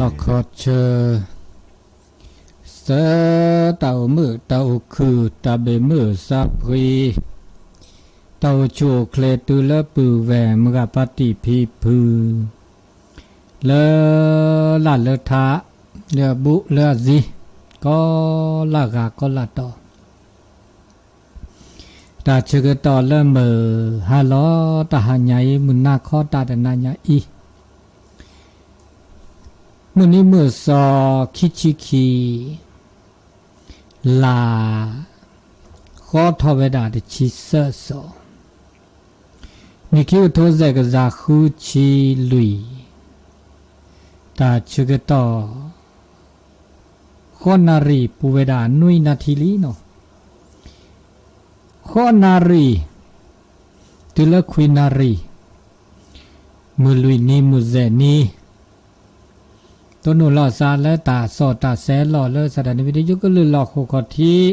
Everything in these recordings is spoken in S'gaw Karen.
လီၢ်ခီဆၢ, ဆၢတၢ်အိၣ်မုာ်တၢ်အိၣ်ခုၣ် တၢ်ဘၣ်မုာ်စၢ်ဖှံ, တၢ်အိၣ်ဆူၣ်အိၣ်ချ့တုၤလၢပုၢ်ဝဲၢ် မုၢ်ဂၤပၢ်တံၢ်ဖံဖု လၢလၢ်လၢထး လၢအဘူးလၢအစံ ကီလၢဂၤကီလၢတီၤ တၢ်ဆၢကတီၢ်လၢမုၢ်ဟါလီၤ တၢ်ဟါညါအံၤ မုၢ်နၤခီတၢ်တနၤညါအံၤ မုၢ်နံၤမုၢ်သီ ခံဆံခံ လါ ဃီထီၣ်ဝဲဒၣ်တဆံသၢသီ, နံၣ်ခံကထိ စဲးကစၢ် ဃုဆံလွံၢ်, တၢ်ဆၢကတီၢ် ဃိးနၣ်ရံၣ် ပူၤဝဲဒၣ်နွံနၣ်ထံလံနီၤ, ဃိးနၣ်ရံၣ် တုၤလၢခွံနၣ်ရံၣ် မုၢ်လွံၢ်နံၤမုၢ်စဲးနံၤ တိၢ်နီၣ်လီၤသးလၢတၢ်စီၣ်တၢ်ဆဲးလီၤလၢ စၤတၢ်နံၣ်ဝံဒံယူၣ်ကလုာ်လီၢ်ဃိခီၣ်ထံး,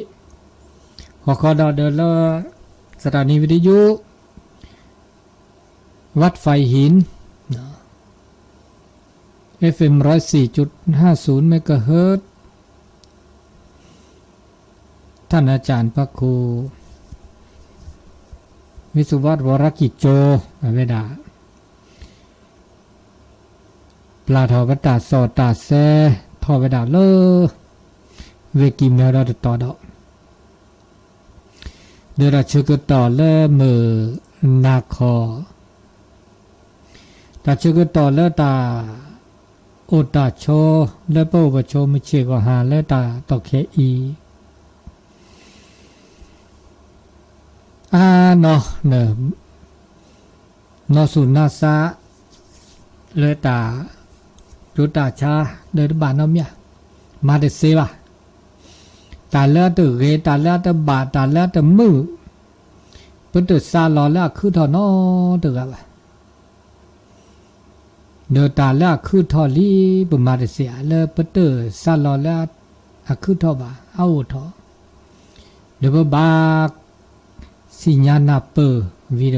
ဟီၣ်ခိၣ်ဒီးဒီးလၢ စၤတၢ်နံၣ်ဝံဒံယူၣ် วัดไฟหิน เอฟเอ็ม ร้อยสี่จุดห้าศูนย์ เมกะเฮิรตซ์ ท่านอาจารย์พระครู วิศวัฒน์ วรกิจโจ အဝဲဒၣ် ပျၢ်ထီၣ်ပတၢ်စီၣ်တၢ်ဆဲးထီၣ်ဝဲဒၣ်လၢ ဝ့ၢ်ကံၢ်မဲဒီတတီၤဒီး ဒီးတၢ်ဆၢကတီၢ်လၢမုၢ်နၤခီ တၢ်ဆၢကတီၢ်လၢတၢ်အိၣ်တၢ်ဆိး လၢပအိၣ်ပဆိးမုၢ်ဆ့ၣ်ဂီၤဟါလၢတၢ်တီၢ်ခဲအံၤ အါနီၤ နီၢ်ဆူၣ်နီၢ်သး လၢတၢ်ကၠိတၢ်ဆါ လၢတဘၣ်နီတမံၤ မၤတသ့ဘၣ်. တၢ်လၢအတဂ့ၤ တၢ်လၢအတဘၣ် တၢ်လၢအတမုာ် ပတစးလီၤလၢအခုၣ်ထီၣ်နီတဂၤဘၣ်. ဒီးတၢ်လၢအခုၣ်ထီၣ်လံ ပမၤတသ့ဧါ လၢပတစးလီၤလၢအခုၣ်ထီၣ်ဘၣ် အအိၣ်ထီၣ် ဒီးပဘၣ်သ့ၣ်ညါနၢ်ပၢၢ်ဝံၤဒီး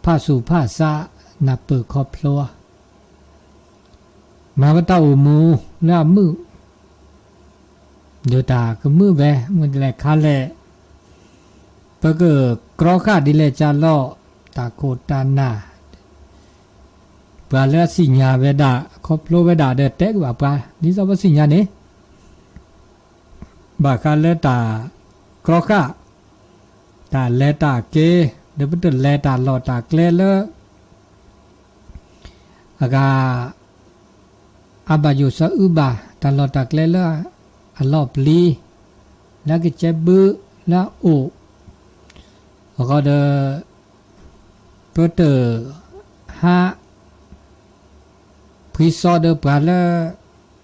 ဖးဆူၣ်ဖးသးနၢ်ပၢၢ်ခီဖျိ မၤပတၢ်အိၣ်မူလၢအမုာ် ဒီးတၢ်ကမုာ်ဝဲ မုၢ်တလဲၤခါလဲၣ် ပကကြီဃာ်ဒ်လဲၣ်ကလီၤ တၢ်ခိၣ်တၢ်နၢ် ပှၤလၢအသ့ၣ်ညါဝဲဒၣ် ခီဖျိဝဲဒၣ်ဒီးတဲကဘၣ်ပှၤ ဒ်သိးပသ့ၣ်ညါန့ၣ် ဘၣ်ဃးလၢတၢ်ကြီဃာ် တၢ်လဲၤတၢ်က့ၤ ဒီးပတလဲၤတၢ်လီၢ်တၢ်ကျဲလၢ အဂၤ အဘၣ်ယိၣ်စီၤအုဘၣ် တၢ်လီၢ်တၢ်ကျဲလၢအလီၢ်ပျံၤ လၢကစဲးဘုလၢအအိၣ် အဃိဒီး ပတဟး ဖှံသီဒီးပှၤလၢ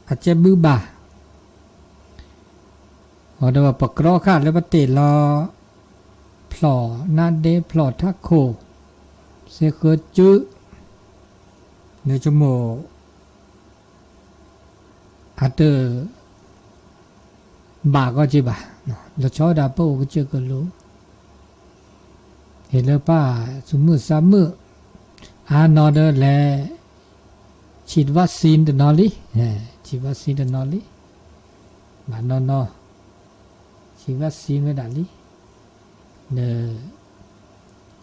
အစဲးဘုဘၣ် အဃိဒီးပကြီဃာ်လၢပတ့ၢ်လီၤ ဖျီၣ်နါဒ့ ဖျီၣ်ထးခိၣ် စ့ဃၢစု လၢဆိကမိၣ် အတဘၣ်ကီက့ၤဘၣ် လီၤဆီဒၣ်ပအိၣ်ကစၢၢ်ကလိၤ ဟ့ၣ်လၢပၢ်သူၣ်မုာ်သးမုာ် အါနီၤဒီးလဲၤ ဆံး vaccine တနီၤလံ ဆံး vaccine တနီၤလံ ဘၣ်နီၤနီၤ ဆံး vaccine ဝဲဒၣ်လံ ဒီး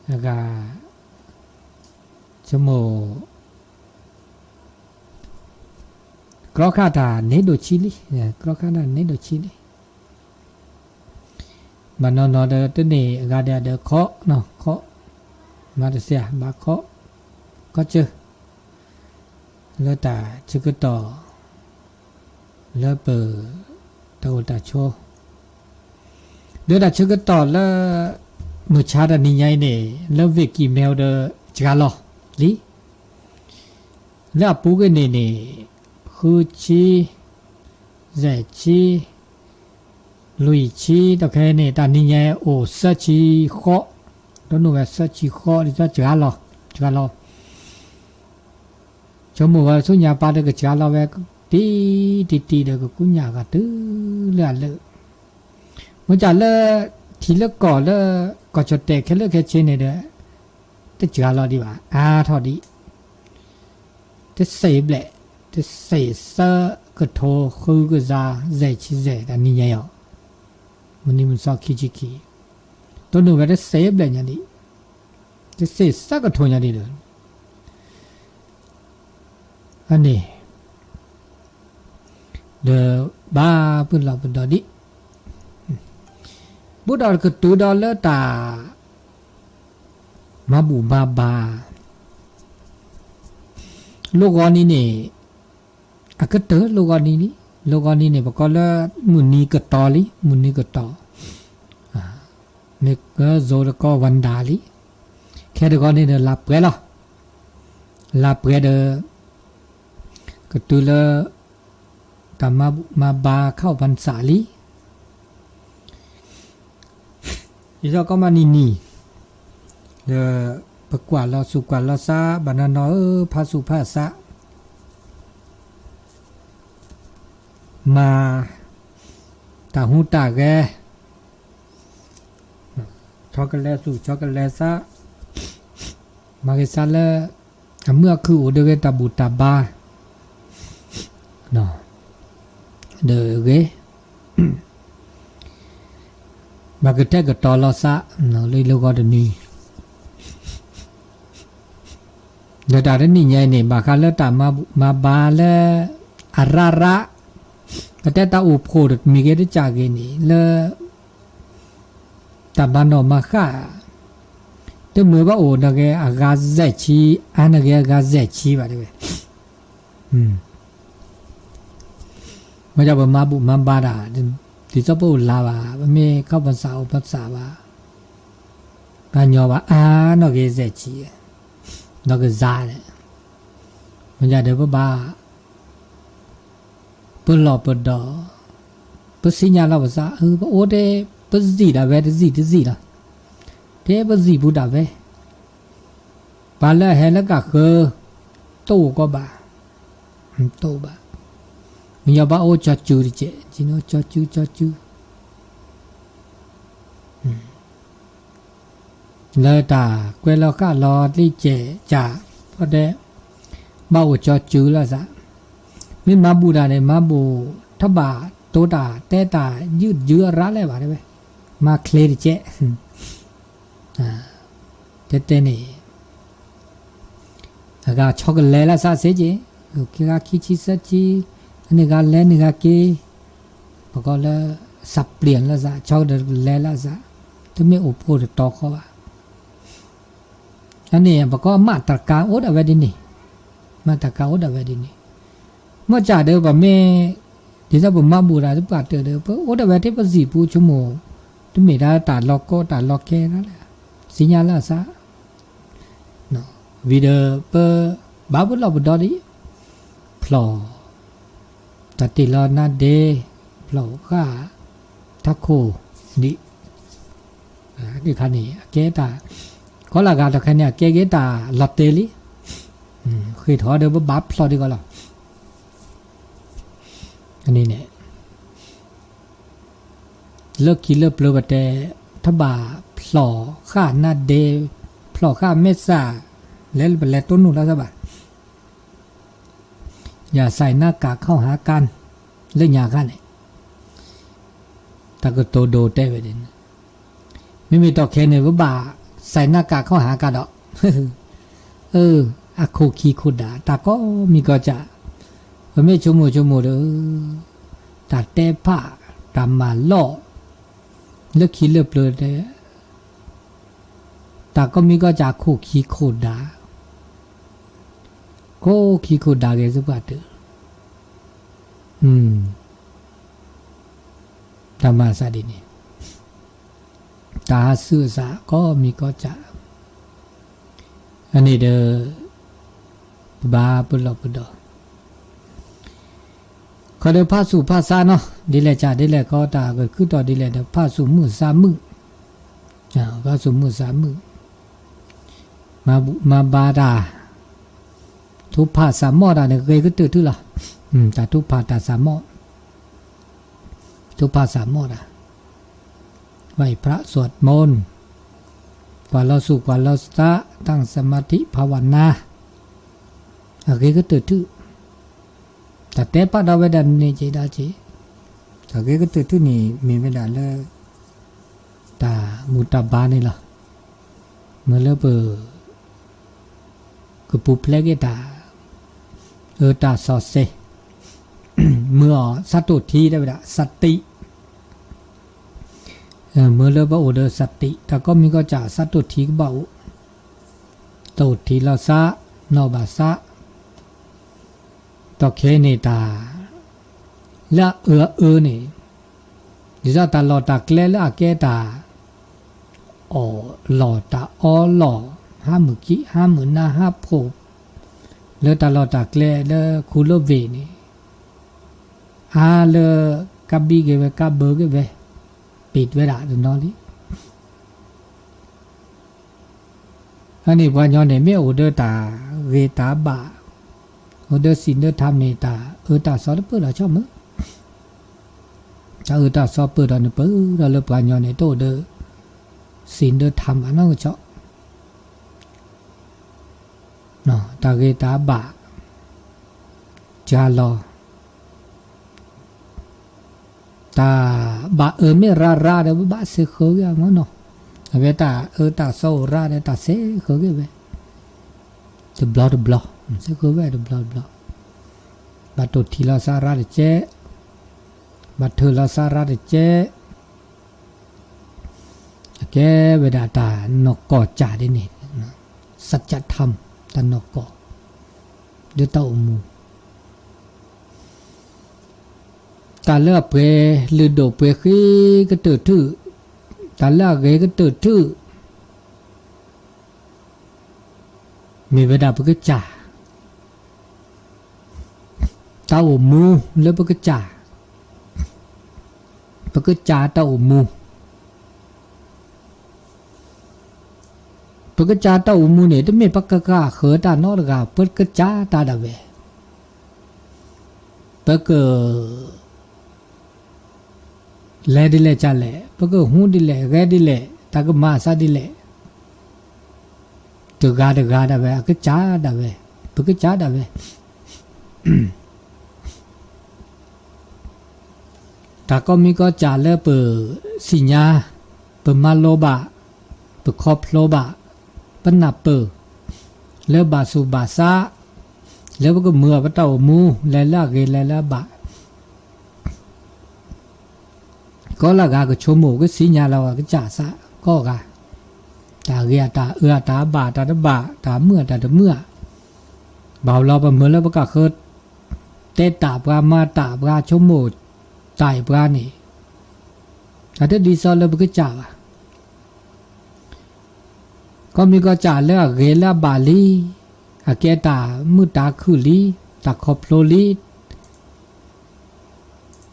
အဂၤ ဆိကမိၣ် ကြီဃာ်တၢ်န့ၣ်ဒိၣ်ဆံးလံ ကြီဃာ်တၢ်န့ၣ်ဒိၣ်ဆံးလံ ဘၣ်နီၤနီၤဒီးတန့ၢ်အဂၤဒဲးဒီးခီ ခီ မၤတသ့ဘၣ်ခီ ခီကၢၢ် လၢတၢ်ဆၢကတီၢ် လၢပ တၢ်အိၣ်တၢ်ဆိး ဒီးတၢ်ဆၢကတီၢ်လၢ မုၢ်ဆါတနံၤညါအံၤန့ၣ် လၢဝ့ၢ်ကံၢ်မဲဒီး စှၤလီၤလံ လၢအပူၤကွံာ်န့ၣ်န့ၣ် ဃုဆံ ယဲၢ်ဆံ လွံၢ်ဆံ တၢ်ခဲအံၤန့ၣ် တနံၤညါအိၣ်သၢဆံဃိး တနီၣ်ဝဲသၢဆံဃိး ဒ်သိးစှၤလီၤ စှၤလီၤ ဆိကမိၣ်ဝဲဆူညါပၢ်ဒီးကစှၤလီၤဝဲ တံၢ်တံၢ်တံၢ်ဒီးကကူညၣ်ဂၤတုၤလၢအလၢာ် မ့ၢ်တၢ်လၢ ထံလၢကီၢ်လၢ ကီၢ်ကၠီၣ်တဲာ်ခဲလၢာ်ခဲဆ့န့ၣ်ဒီး တစှၤလီၤဒံးဘၣ် အါထီၣ်ဒံး တစဲးဘျဲၣ် တစဲးဆၢကထိဃုကယၤယဲၢ်ဆံယဲၢ် တနံၤညါအံၤ, မုၢ်နံၤမုၢ်သီခံဆံခံ, တိၢ်နီၣ်ဝဲတစဲးဘျဲၣ်ညါဒံး, တစဲးဆၢကထိညါဒံးဒီး အန့ၣ် ဒီးဘၣ်ပလီၢ်ပဒီဒံး, ဘူးဒီးကတုၤဒီးလၢတၢ် မၤဘူၣ်မၤဘါ လိၣ်ဂီၤနံၤန့ၣ်, အကတၢၢ်လိၣ်ဂီၤနံၤလံ, လိၣ်ဂီၤနံၤန့ၣ် ပကိးလၢမုၢ်နံၤကတီၤလံ, မုၢ်နံၤကတီၤ, မ့ၢ်ကၢၢ်စိၤတကိး ဝၤဒၤ လံ, ခဲတဂီၤန့ၣ်ဒီးလါပှဲၤလီၤ, လါပှဲၤဒီး ကတုၤလၢ တၢ်မၤဘူၣ်မၤဘါခီၣ်ပၢၤစးလံ. ယသီကီးမးနံၤနံၤ, ဒီးပကွၢ်လီၤဆူၣ်ကွၢ်လီၤစး ဘၣ်နီၢ်နီၢ်ဧၢ ဖးဆူၣ်ဖးစး, မၤတၢ်ဟူးတၢ်ဂဲၤ, ဆီကလဲၤဆူၣ်ဆီကလဲၤစး, မၤဂ့ၤစးလၢ အမုာ်အခုၣ်အိၣ်ဒီးဂ့ၤ တၢ်ဘူၣ်တၢ်ဘါ ဒီးဂ့ၤ ဘၣ်ကတဲာ်ကတီၤလီၤစး လၢလၢဂီၤတနံၤ, ဒီးတၢ်တနံၤညါအံၤန့ၣ် ဘၣ်ဃးလၢတၢ်မၤဘူၣ်မၤဘါလၢ အရရး, ပတဲတၢ်အိၣ်ဖှိၣ်တမံၤဂ့ၤတကးဂ့ၤန့ၣ် လၢ တၢ်မၤနီၣ်မၤဃၣ်, တမ့ၢ်ဘၣ်အိၣ်နဂ့ၤအဂၤစဲးဆံ, အါနဂ့ၤအဂၤစဲးဆံဘၣ်တဲဝဲ, မ့ၢ်ဒ်ပမၤဘူၣ်မၤဘါတၢ်, ဒ်သိးပအိၣ်လၢ်ဘၣ်, ပမ့ၢ်ခီၣ်ပၢၤစးအိၣ်ပၢၤစးဘၣ်, ပှၤညီဘၣ်အါနီၣ်ဂ့ၤစဲးဆံ, ဒီးကစၢ်န့ၣ်, မ့ၢ်ဒ်ဒီးပဘၣ် ပလီၢ်ပဒီ, ပသ့ၣ်ညါလီၤပသး, ပအိၣ်တဲ ပစံၣ်ဒၣ်ဝဲတစံၣ်တစံၣ်လီၤ, တဲပစံၣ်ပူၤဒၣ်ဝဲ, ပှၤလၢအဟဲလၢကဃၢၤ, တအိၣ်ကီးဘၣ်, တအိၣ်ဘၣ်, မ့ၢ်ညီဘၣ်အိၣ်ကၠီစုတကဲး, ကၠီစုကၠီစု လၢတၢ်ကွဲလီၤဃာ်လီၤတံၢ်ကဲးကၢ်, ပတဲ, ဘၣ်အိၣ်ကၠီစုလီၤစး, မ့ၢ်မၤဘူၣ်တၢ်န့ၣ် မၤဘူၣ်ထီၣ်ဘၣ်တိၤတၢ်တဲတၢ်ယုၢ်ယုၢ်အရၣ်လဲၣ်ဘၣ်တဲဝဲ, မၤချ့တကဲး, တဲတဲန့ၣ် အဂၤဆီကလဲၤလၢစးစ့ၢ်ကီး, က့ၤဂၤခံဆံသၢဆံ, အန့ၣ်ဂၤလဲၤန့ၣ်ဂၤက့ၤ, ပကိးလၢ စးပျ့ၤလၢစး, ဆီကလဲၤလၢစး, တမ့ၢ်အိၣ်ဖှိၣ်တတီၤဃီဘၣ်. အန့ၣ် ပကိးမၤတၢ်ကၤအိၣ်ဒၣ်ဝဲဒ်န့ၣ်, မၤတၢ်ကၤအိၣ်ဒၣ်ဝဲဒ်န့ၣ်, မ့ၢ်ကၢ်ဒီးပမ့ၢ်, ဒ်သိးပမၤဘူၣ်တၢ်သပှၢ်တၢၢ်ဒီး ပအိၣ်ဒၣ်ဝဲထဲပစံၣ်ပူၤဆိကမိၣ်, တမ့ၢ်ဒၣ်တၢ်လီၤကီတၢ်လီၤခဲလၢ, သ့ၣ်ညါလၢစး ဝံၤဒီးပဘၣ်ပလီၢ်ပဒီဒံး, ဖျီၣ်, တၢ်တ့ၢ်လီၤနါဒ့, ဖျီၣ်ဃာ်, ထးခိၣ်ဒံး, ဒ်ခါန့ၣ် အကဲတၢ်, ကီလၢဂၤတခါန့ၣ် အကဲက့ၤတၢ်လီၤတဲာ်လံ, ဃ့ၢ်ထီၣ်ဒီးပဘၣ်ဖျီၣ်ဒံးကီးလီၤ. န့ၣ် လၢခံလၢပျၢၤပတဲ, ထဘၣ်ဖျီၣ်ဃာ်နါဒ့, ဖျီၣ်ဃာ်မဲာ်စး, လဲၤပလဲၤတိၢ်နီၣ်လၢသဘၣ်, ယၤစဲနါကးခီၣ်ဟါကါ, လၢညါခါန့ၣ်, တၢ်ကတိၤဒိတဲဝဲဒ်န့ၣ်, မ့မ့ၢ်တီၢ်ခဲန့ၣ် ပဘၣ်စဲနါကးခီၣ်ဟါကါဒီး, အခိၣ်ခံခိၣ်ဒး တၢ်ကိးမံၤကိးကၢ, ပမ့ၢ်ဆိကမိၣ်ဆိကမိၣ်ဒီး, တၢ်တဲဖး, တၢ်မၤလီၢ်, လၢခံလၢပျၢၤတဲ တၢ်ကိးမံၤကိးကၢ ခိၣ်ခံခိၣ်ဒး, ခိၣ်ခံခိၣ်ဒးဂ့ၤသပှၢ်တၢၢ်, တၢ်မၤအသးဒ်န့ၣ်, တၢ်ဟးဆူအသးကိးမံၤကိးကၢ, အန့ၣ်ဒီး ပဘၣ်ပလီၢ်ပဒီ, ခီဒီးဖးဆူၣ်ဖးစးနီၤ, ဒ်လဲၣ်ကၢ်ဒ်လဲၣ်ကီး တၢ်ကခုထီၣ်ဒ်လဲၣ်ဒီး ဖးဆူၣ်မုာ်စးမုာ်, ဖးဆူၣ်မုာ်စးမုာ်, မၤဘူၣ်မၤဘါတၢ်, ထူဖးစးမီၢ်တၢ်န့ၣ် ဂ့ၤကတၢၢ်ထူလီၤ, တၢ်ထူဖးတၢ်စးမီၢ်, ထူဖးစးမီၢ်တၢ်, ဝဲဖးစူၣ်မီၢ်, ကွၢ်လီၤဆူၣ်ကွၢ်လီၤစး, တၢ်စမၤထံဖးဝးနါ, အဂ့ၤကတၢၢ်ထူ, တၢ်တဲပာ်ဒီးဝဲဒၣ်န့ၣ်က့ဒၣ်က့, တၢ်ဂ့ၤကတၢၢ်ထူၣ်န့ၣ် မ့ၢ်ဝဲဒၣ်လၢ တၢ်ဘူၣ်တၢ်ဘါန့ၣ်လီၤ. မ့ၢ်လၢပ ကပူၤဖျဲးက့ၤတၢ် အၢတၢ်စီဆှံ, မ့ၢ်အီၤ သတိ ထံ တဲဝဲဒၣ် သတိ, မ့ၢ်လၢပအိၣ်ဒီးသတိ တၢ်ကိးမံၤကိးကၢ် သတိ ထံ ကဘၣ်အိၣ်, သတိ ထံ လီၤသး, နီၣ်ဘၣ်သး, ဒီးခဲအံၤန့ၣ်တၢ် လၢအအၢအအၢန့ၣ် ဒ်သိးတၢ်လီၢ်တၢ်ကျဲလၢအကဲတၢ် အီၣ်လီၢ်တၢ်အီလီၢ် ဟါမုၢ်ကံ ဟါမုၢ်နၤ ဟါဖှိၣ် လၢတၢ်လီၢ်တၢ်ကျဲလၢခူလၢဝ့ၢ်န့ၣ် အါလၢကဘံက့ၤဝဲ ကဘၢက့ၤဝဲ ပံးဝဲဒၣ်တနီၤလံ. အန့ၣ်ပှၤကညီန့ၣ် မ့ၢ်အိၣ်ဒီးတၢ်ဂ့ၤတၢ်ဘၣ်, အိၣ်ဒီး သီလ သီလ န့ၣ် တၢ်အၢတၢ်သီတပၢၢ်ဒီးဆီမုၢ်, တၢ်အၢတၢ်သီပၢၢ်ဒီးန့ၣ် ပၢၢ်ဒီးလၢပှၤကညီန့ၣ် တအိၣ်ဒီး သီလ သီလ နီတဆီ, တၢ်ဂ့ၤတၢ်ဘၣ် ကၢ်လီၤ တၢ်ဘၣ်အၢမ့ၢ်ရၤရၤဒီး ပဘၣ်စ့ၢ်ဃၢၤက့ၤမ့ၢ်နီၤ, အဝဲတၢ်အၢတၢ်သီအိၣ်ရၤဒီး တၢ်စ့ၢ်ဃၢၤက့ၤဝဲ တဘျီတဘျီ, စ့ၢ်ဃၢၤဝဲတဘျီတဘျီ, ဘၣ်တိၢ်ထံလီၤသးရၤတကဲး, ဘၣ်ထၢၣ်လီၤသးရၤတကဲး, အကဲဝဲဒၣ်တၢ်နီၢ်ကီၢ်ကၢ်ဒ်န့ၣ်, သၢၣ်ကၠၣ်ထၢမ် တၢ်နီၢ်ကီၢ် လၢတၢ်အိၣ်မူ တၢ်လၢအပှဲၤလုၢ်ဒိၣ်ပှဲၤဃံကတၢၢ်ထူၣ်, တၢ်လၢအဂ့ၤကတၢၢ်ထူၣ်, မ့ၢ်ဝဲဒၣ်ပကစၢ်, တၢ်အိၣ်မူလၢပကစၢ်, ပကစၢ်တၢ်အိၣ်မူ ပကစၢ်တၢ်အိၣ်မူန့ၣ် တမ့ၢ်ပကဃၣ်ဃၢၤတၢ်နီတဂၤ, ပကစၢ်တၢ်ဒၣ်ဝဲ, ပက လဲၤဒ်လဲၣ်ကလဲၣ်, ပကဟူဒ်လဲၣ်, ဂဲၤဒ်လဲၣ်, တၢ်ကမၤအသးဒ်လဲၣ်, တဂၤတဂၤဒၣ်ဝဲ, အကစၢ်ဒၣ်ဝဲ, ပကစၢ်ဒၣ်ဝဲ တၢ်ကိးမံၤကိးကၢ်လၢပသ့ၣ်ညါ, ပမၤလိဘၣ်, ပခီဖျိဘၣ်, ပနၢ်ပၢၢ်, လၢဘၣ်သူၣ်ဘၣ်သး, လၢပကမၤအီၤပတၢ်အိၣ်မူ လဲၤလၢအဂ့ၤလဲၤလၢအဘၣ် ကိးလၢဂၤကဆိကမိၣ် ကသ့ၣ်ညါလီၤကစၢ်သးကိးဂၤ, တၢ်ဂ့ၤအတၢ်အၢအတၢ်ဘၣ်တၢ်တဘၣ် တၢ်မုာ်အတၢ်တမုာ်ဧါ, ဘၣ်လီၤပမၤလၢပကဃၢၤ တဲတၢ်ပှၤမၤတၢ်ပှၤဆိကမိၣ်တၢ်အံၤပှၤန့ၣ်, အတဒ်သိးလၢပကစၢ်ဘၣ် ကိးမံၤကိးကၢ်လၢအဂ့ၤလၢအဘၣ်လံ, အကဲတၢ်မုာ်တၢ်ခုၣ်လံ, တၢ်ခီဖျိလံ,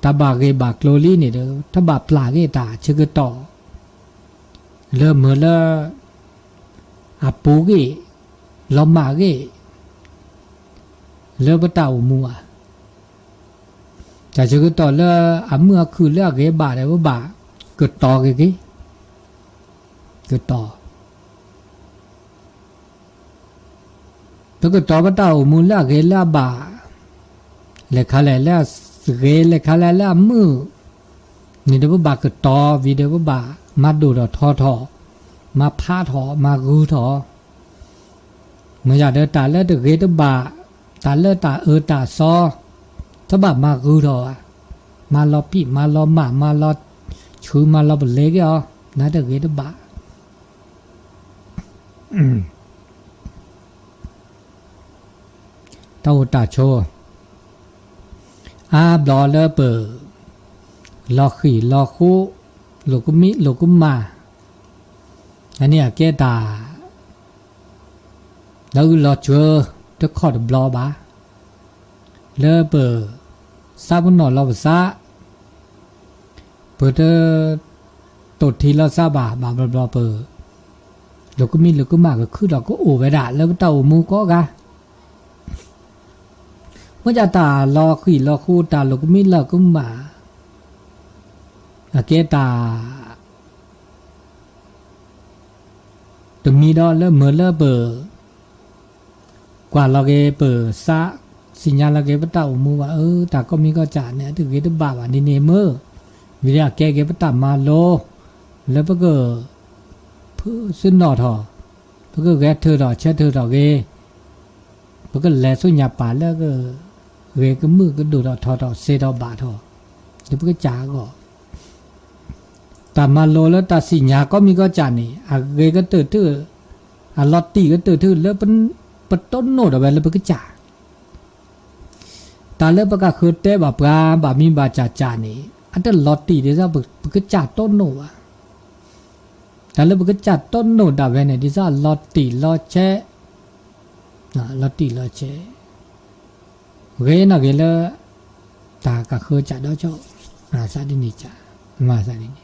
တၢ်ဘၣ်ဂ့ၢ်ဘၣ်ကျိၤလံန့ၣ်ဒီး တဘၣ်ပျၢ်က့ၤတၢ်ဆၢကတီၢ် လၢမၤလၢ အပူၤဂ့ၤ, လီၤမၢ်ဂ့ၤ, လၢပတၢ်အိၣ်မူဧါ, တၢ်ဆၢကတီၢ်လၢအမုာ်အခုၣ်လၢအဂ့ၤဘၣ်ဒီး ပဘၣ်ကတီၤက့ၤက့ၤ, ကတီၤ ပကတီၤပတၢ်အိၣ်မူလၢအဂ့ၤလၢအဘၣ်, လဲၤခါလဲၣ်လၢအဂ့ၤ လဲၤခါလဲၣ်လၢအမုာ်, န့ၣ်ဒီးပဘၣ်ကတီၤဝံၤဒီး ပဘၣ်မၤဒိၣ်ထီၣ်ထီထီၣ်, မၤဖးထီၣ် မၤဂုာ်ထီၣ်, မ့ၢ်ယၤဒီးတၢ်လၢတဂ့ၤတဘၣ်, တၢ်လၢတၢ်အၢတၢ်သီ, တဘၣ်မၤဂုာ်ထီၣ်ဘၣ်, မၤလီၤပံာ် မၤလီၤမၢ် မၤလီၤဆူး မၤလီၤပလဲၤက့ၤအီၤ, နတဂ့ၤတဘၣ် တၢ်အိၣ်တၢ်ဆိး, အါဘျီလၢပ လီၤဃံၢ်လီၤဃိ, လိာ်ကမံလိာ်ကမၣ်, အန့ၣ်အကဲတၢ် လီၤအုၣ်လီၤစၢၤ တခီတဘျီဘၣ်, လၢပ သးပနီၣ်လီၤပသး ပတ တိၢ်ထံလီၤသးဘၣ်, ဘၣ်ဘျီဘျီပ လိာ်ကမံလိာ်ကမၣ်ကခုၣ်ဒီးကအိၣ်ဝဲဒၣ်လၢပတၢ်အိၣ်မူကိးဂၤ, မ့ၢ်ဒၣ်တၢ်လီၤဃံၢ်လီၤဃိ တၢ်လိာ်ကမံလိာ်ကမၣ် အကဲတၢ် တမံၤဒီးလၢမ့ၢ်လၢပ ကွၢ်လီၤက့ၤပသး သ့ၣ်ညါလီၤက့ၤပတၢ်အိၣ်မူဘၣ်, အၢ တၢ်ကိးမံၤကိးကၢ်န့ၣ် အတဂ့ၤတဘၣ်ဘၣ်ဒ်န့ၣ်မ့ၢ်, ဝံၤဒီးအကဲက့ၤပတၢ်မၤလိ, လၢပက ဖုစ့ၢ်နီၣ်ထီၣ်, ပကဂဲၤထၢၣ်ထီၣ်ဆၢထၢၣ်ထီၣ်ဂ့ၤ, ပကလဲၤဆူညါပၢ်လၢက ဂ့ၤကမုာ်ကဒိၣ်ထီၣ်ထီထီၣ်စဲးထီၣ်ဘၣ်ထီၣ်, ဒီးပကစၢ်အဂီၢ် တၢ်မၤလိလၢတၢ်သ့ၣ်ညါကိးမံၤကိးကၢ်န့ၣ် အဂ့ၤကတၢၢ်ထူၣ်, အလီၤတံၢ်ကတၢၢ်ထူၣ်လၢ ပတိၢ်နီၣ်ဒၣ်ဝဲလၢပကစၢ်, တၢ်လၢပကဃုတဲဘၣ်ပှၤဘၣ်မံၤဘၣ်ကၢ်ကၢ်န့ၣ် အတလီၤတံၢ်ဒ်သိးပကစၢ်တိၢ်နီၣ်ဘၣ်, တၢ်လၢပကစၢ်တိၢ်နီၣ်ဒၣ်ဝဲန့ၣ် ဒ်သိးအလီၤတံၢ်လီၤဆဲး, လီၤတံၢ်လီၤဆဲး ဂ့ၤနီၢ်ဂ့ၤလၢ တၢ်ကဃုကၢ်ဒီးကၠီ, မၤသးဒ်န့ၣ်ကၢ်, မၤသးဒ်န့ၣ်,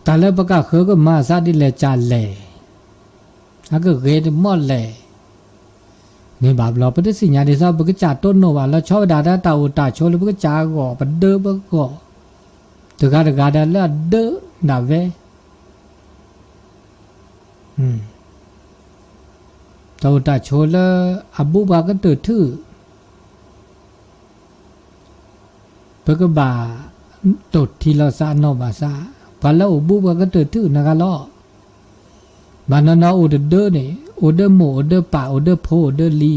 တၢ်လၢပကဃုကမၤသးဒ်လဲၣ်ကၢ်လဲၣ်, အကဂ့ၤတမီၢ်လဲၣ်, မ့ၢ်ဘၣ်ဘျီ ပတသ့ၣ်ညါဒ်သိး ပကစၢ်တိၢ်နီၣ်ဘၣ်လီၤဆီဝဲဒၣ်ဒီးတၢ်အိၣ်တၢ်ဆိးလၢပကစၢ်အဂီၢ် ပဒၢပဂီၢ်, တဂၤတဂၤဒီးလၢအဒၢဒၣ်ဝဲ တၢ်အိၣ်တၢ်ဆိးလၢအဘူးပှၤကတၢၢ်ထူၣ်, ပကဘၣ်တိၢ်ထံလီၤသးနီၢ်ဘၣ်သး, ပှၤလၢအအိၣ်ဘူးပှၤကတၢၢ်ထူၣ်နဂၤလီၤ. ဘၣ်နီၢ်နီၢ်အိၣ်တဒၢန့ၣ် အိၣ်ဒၢမိၢ်အိၣ်ဒၢပၢ်အိၣ်ဒၢဖိအိၣ်ဒၢလံၤ,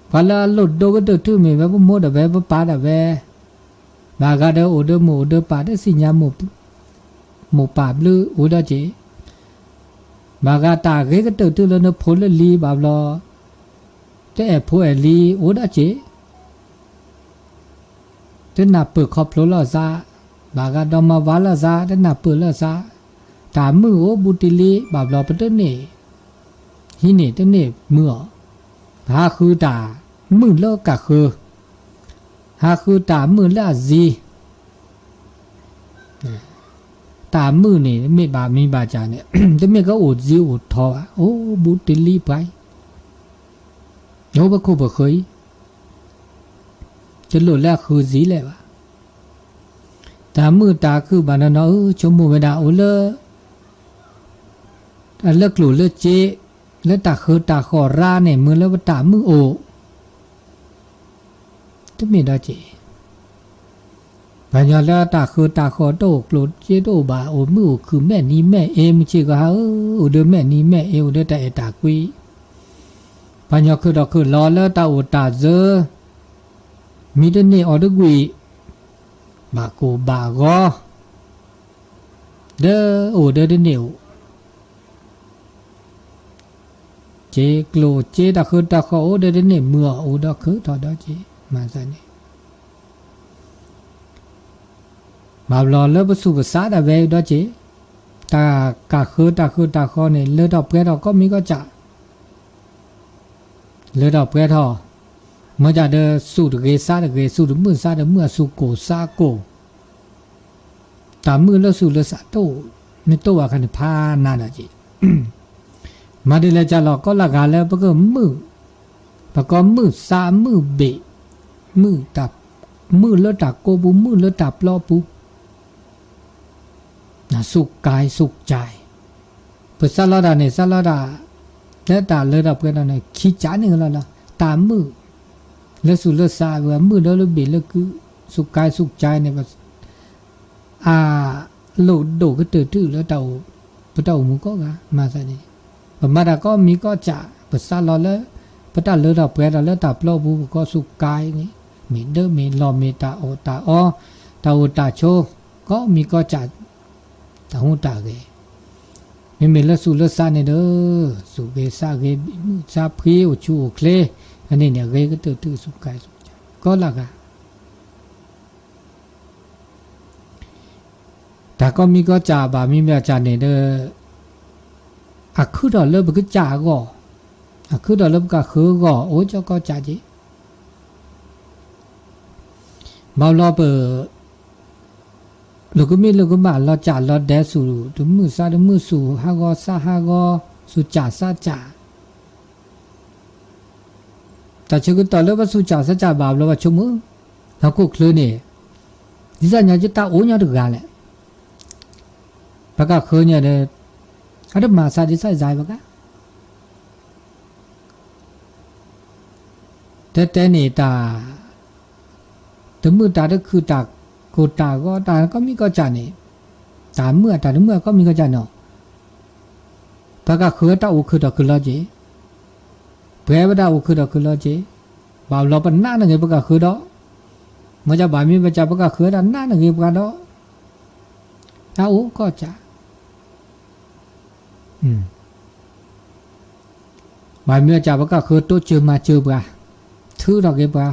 ပှၤလၢအလိၣ်ဒိကတၢၢ်ထူၣ်မ့ၢ်ဝဲပမိၢ်ဒၣ်ဝဲပပၢ်ဒၣ်ဝဲ, ဘၣ်ဂၤဒီးအိၣ်ဒၢမိၢ်အိၣ်ဒၢပၢ်တသ့ၣ်ညါ မိၢ်ပၢ်ဘျုးအိၣ်ဒီးက့ၤ, ဘၣ်ဂၤတၢ်ဂ့ၤကတၢၢ်ထူၣ်လၢနဖိလၢလံၤဘၣ်ဘျီ, တအဲၣ်ဖိအဲၣ်လံၤအိၣ်ဒီးက့ၤ တနၢ်ပၢၢ်ခီဖျိလၢသး, ဘၣ်ဂၤဒီးမၤဝါလၢသး တနၢ်ပၢၢ်လၢသး, တၢ်မုာ်အိၣ်ဘူးတ့ၢ်လံ ဘၣ်ဘျီပတန့ၢ်, ဟံးန့ၢ်တန့ၢ်မုာ်အီၤ, ဟးဃုတၢ်မုာ်လၢကဃၢၤ, ဟးဃုတၢ်မုာ်လၢအသံ, တၢ်မုာ်န့ၣ် မ့ၢ်ဘၣ်မံၤဘၣ်စၢ်န့ၣ် တမ့ၢ်ကအိၣ်သံအိၣ်ထီဘၣ်, အိၣ်ဘူးတ့ၢ်လံပှၤအံၤ, အိၣ်ပခိၣ်ပဃၢၤအံၤ, တလိၣ်လၢအဃုသံလဲၣ်ဘၣ်. တၢ်မုာ်တၢ်ခုၣ်ဘၣ်နီၢ်နီၢ် အၢ ဆိကမိၣ်ဝဲဒၣ်အိၣ်လၢ လၢကျိၣ်လၢစ့, လၢတၢ်ဃၢၤတၢ်ဃီၣ်ရါန့ၣ် မ့ၢ်လၢပတၢ်မုာ်အိၣ်, တမ့ၢ်ဒီးက့ၤ, ပှၤညီလၢတၢ်ဃၢၤတၢ်ဃီၣ်တအိၣ် ကျိၣ်စ့တအိၣ်ဘၣ် အိၣ်မုာ်အိၣ်ခုၣ်မဲာ်နံၤမဲာ်အ့ မုၢ်ဆ့ၣ်ဂီၤဟါဧၢ, အိၣ်ဒီးမဲာ်နံၤမဲာ်အ့ အိၣ်ဒီးတၢ်အဲၣ်တၢ်ကွံ, ပှၤညီခုၣ်ဒီးခုၣ်လီၤလၢတၢ်အိၣ်တၢ်စၢၤ, မံတန့ၢ်အီၣ်တကွံာ်, ဘၣ်ကိၢ်ဘၣ်ဂီၤ, ဒီးအိၣ်ဒီးတန့ၢ်အိၣ် က့ၤကျိၣ်စ့တၢ်ဃၢၤတၢ်ဃီၣ်အိၣ်ဒီးတန့ၢ်မုာ်အီၤ အိၣ်ဒီးခုၣ်ထီၣ်ဒီးက့ၤ မၤသးန့ၣ်, ဘၣ်ဘျီလၢပသူၣ်ပသးဒၣ်ဝဲဒီးက့ၤ, တၢ်ကဃၢၤတၢ်ဃၢၤတၢ်ဃီၣ်န့ၣ် လၢထီၣ်ပှဲၤထီၣ်ကိးမံၤကိးကၢ် လၢထီၣ်ပှဲၤထီၣ်, မ့ၢ်ဒၣ်ဒီးသူၣ်တဂ့ၤသးတဂ့ၤ သူၣ်တမုာ်သးတမုာ် အသူၣ်ကိၢ်သးကိၢ်, တၢ်မုာ်လၢသူၣ်လၢသးတအိၣ်, မ့ၢ်တအိၣ်ဘၣ်ခါန့ၣ်ဖးနၤဒီးက့ၤ, မၤဒ်လဲၣ်ကၢ်လီၤ ကီလၢဂၤလၢပကမုာ်, ပကိးမုာ်သးမုာ်ဘ့ၣ်, မုာ်တၢ်, မုာ်လၢတၢ်ကိးပူၤ မုာ်လၢတၢ်ပျီပူၤ သူၣ်ကါ သူၣ်ကါ, ပစးလီၤတၢ်န့ၣ် စးလီၤတၢ် လၢတၢ်လၢထီၣ်ပှဲၤထီၣ်န့ၣ် ခံကၢ်န့ၣ်လီၤလီၤ, တၢ်မုာ်လၢသူၣ်လၢသး မုာ်ဒီးလၢဘ့ၣ်လၢကု, သူၣ်ကါ သူၣ်ကါန့ၣ် အလိၣ်ဒိၣ်ကတၢၢ်ထူၣ်လၢတၢ်အိၣ်, ပတၢ်အိၣ်မူကိးဂၤ မၤသးန့ၣ်, ပမၤတၢ်ကိးမံၤကိးကၢ် ပစးလီၤလၢ ပတၢ်လၢထီၣ်ပှဲၤထီၣ်လၢတၢ်ပျီပူၤ ပကိးသူၣ်ကါန့ၣ်, မ့ၢ်ဒၢမ့ၢ်လီၢ်မ့ၢ်တၢ်အီၣ်တၢ်အီ, တၢ်အိၣ်တၢ်ဆိး ကိးမံၤကိးကၢ်, တၢ်ဟူးတၢ်ဂဲၤ, မ့မ့ၢ်လၢသူၣ်လၢသးန့ၣ်ဒီး, သူၣ်ဂ့ၤသးဂ့ၤ ဘံၣ်မုၢ်သးဖှံ အိၣ်ဆူၣ်အိၣ်ချ့, အန့ၣ်န့ၣ် အဂ့ၤကတၢၢ်ထူၣ် သူၣ်ကါ သူၣ်ကါ ကိးလၢဂၤ တၢ်ကိးမံၤကိးကၢ်ဘၣ်မံၤဘၣ်ကၢ်န့ၣ်ဒီး, အခုၣ်ထီၣ်လၢပကစၢ်အဂီၢ်, အခုၣ်ထီၣ်လၢပကဃၢၤအဂီၢ် အိၣ်ကၠီကိးကၢ်က့ၤ, ဘၣ်ဘျီပ လိာ်ကမံၣ်လိာ်ကမၣ် လီၤစၢ်လီၤဒဲး သူၣ်တမုာ်သးတမုာ် သူၣ်ဟးဂီၤသးဟးဂီၤ သူၣ်စၢ်သးစၢ် တၢ်ဆၢကတီၢ်လၢပသူၣ်စၢ်သးစၢ်ဘၣ်ဘျီ ပဆိကမိၣ်, ဟီၣ်ခိၣ်ချၢန့ၣ် ဒ်သိးညီကတၢ်အိၣ်ညီတဂၤလဲၣ်, ပကဃၢၤညီဒီး အတမၤသးဒ်စၢ်ဒ်စၢ်ဘၣ်ကါ, တဲတဲန့ၣ်တၢ်, တမုာ်တၢ်တခုၣ်တၢ်ကိၢ်တၢ်ဂီၤတၢ်ကိးမံၤကိးစၢ်န့ၣ်, တၢ်မုာ်အတၢ်တမုာ်အကိးမံၤကိးစၢ်န့ၣ်, ပကဃုတၢ်အိၣ်ခုၣ်ဒီးခုၣ်လီၤက့ၤ, ပှဲၤဝဲဒၣ်အိၣ်ခုၣ်ဒီးခုၣ်လီၤက့ၤ, ဘၣ်ဘျီပနာ်န့ၢ်ဂ့ၤပကဃုဒီး, မ့ၢ်ကဘၣ်မ့ၢ်ပကဘၣ်ပကဃုတၢ်နာ်န့ၢ်ဂ့ၤပှၤဒီး, တၢ်အိၣ်ကိးစၢ် ဘၣ်မ့ၢ်အကပကဃုတိစၢၤမၤစၢၤပှၤ, ထုးထီၣ်က့ၤပှၤ,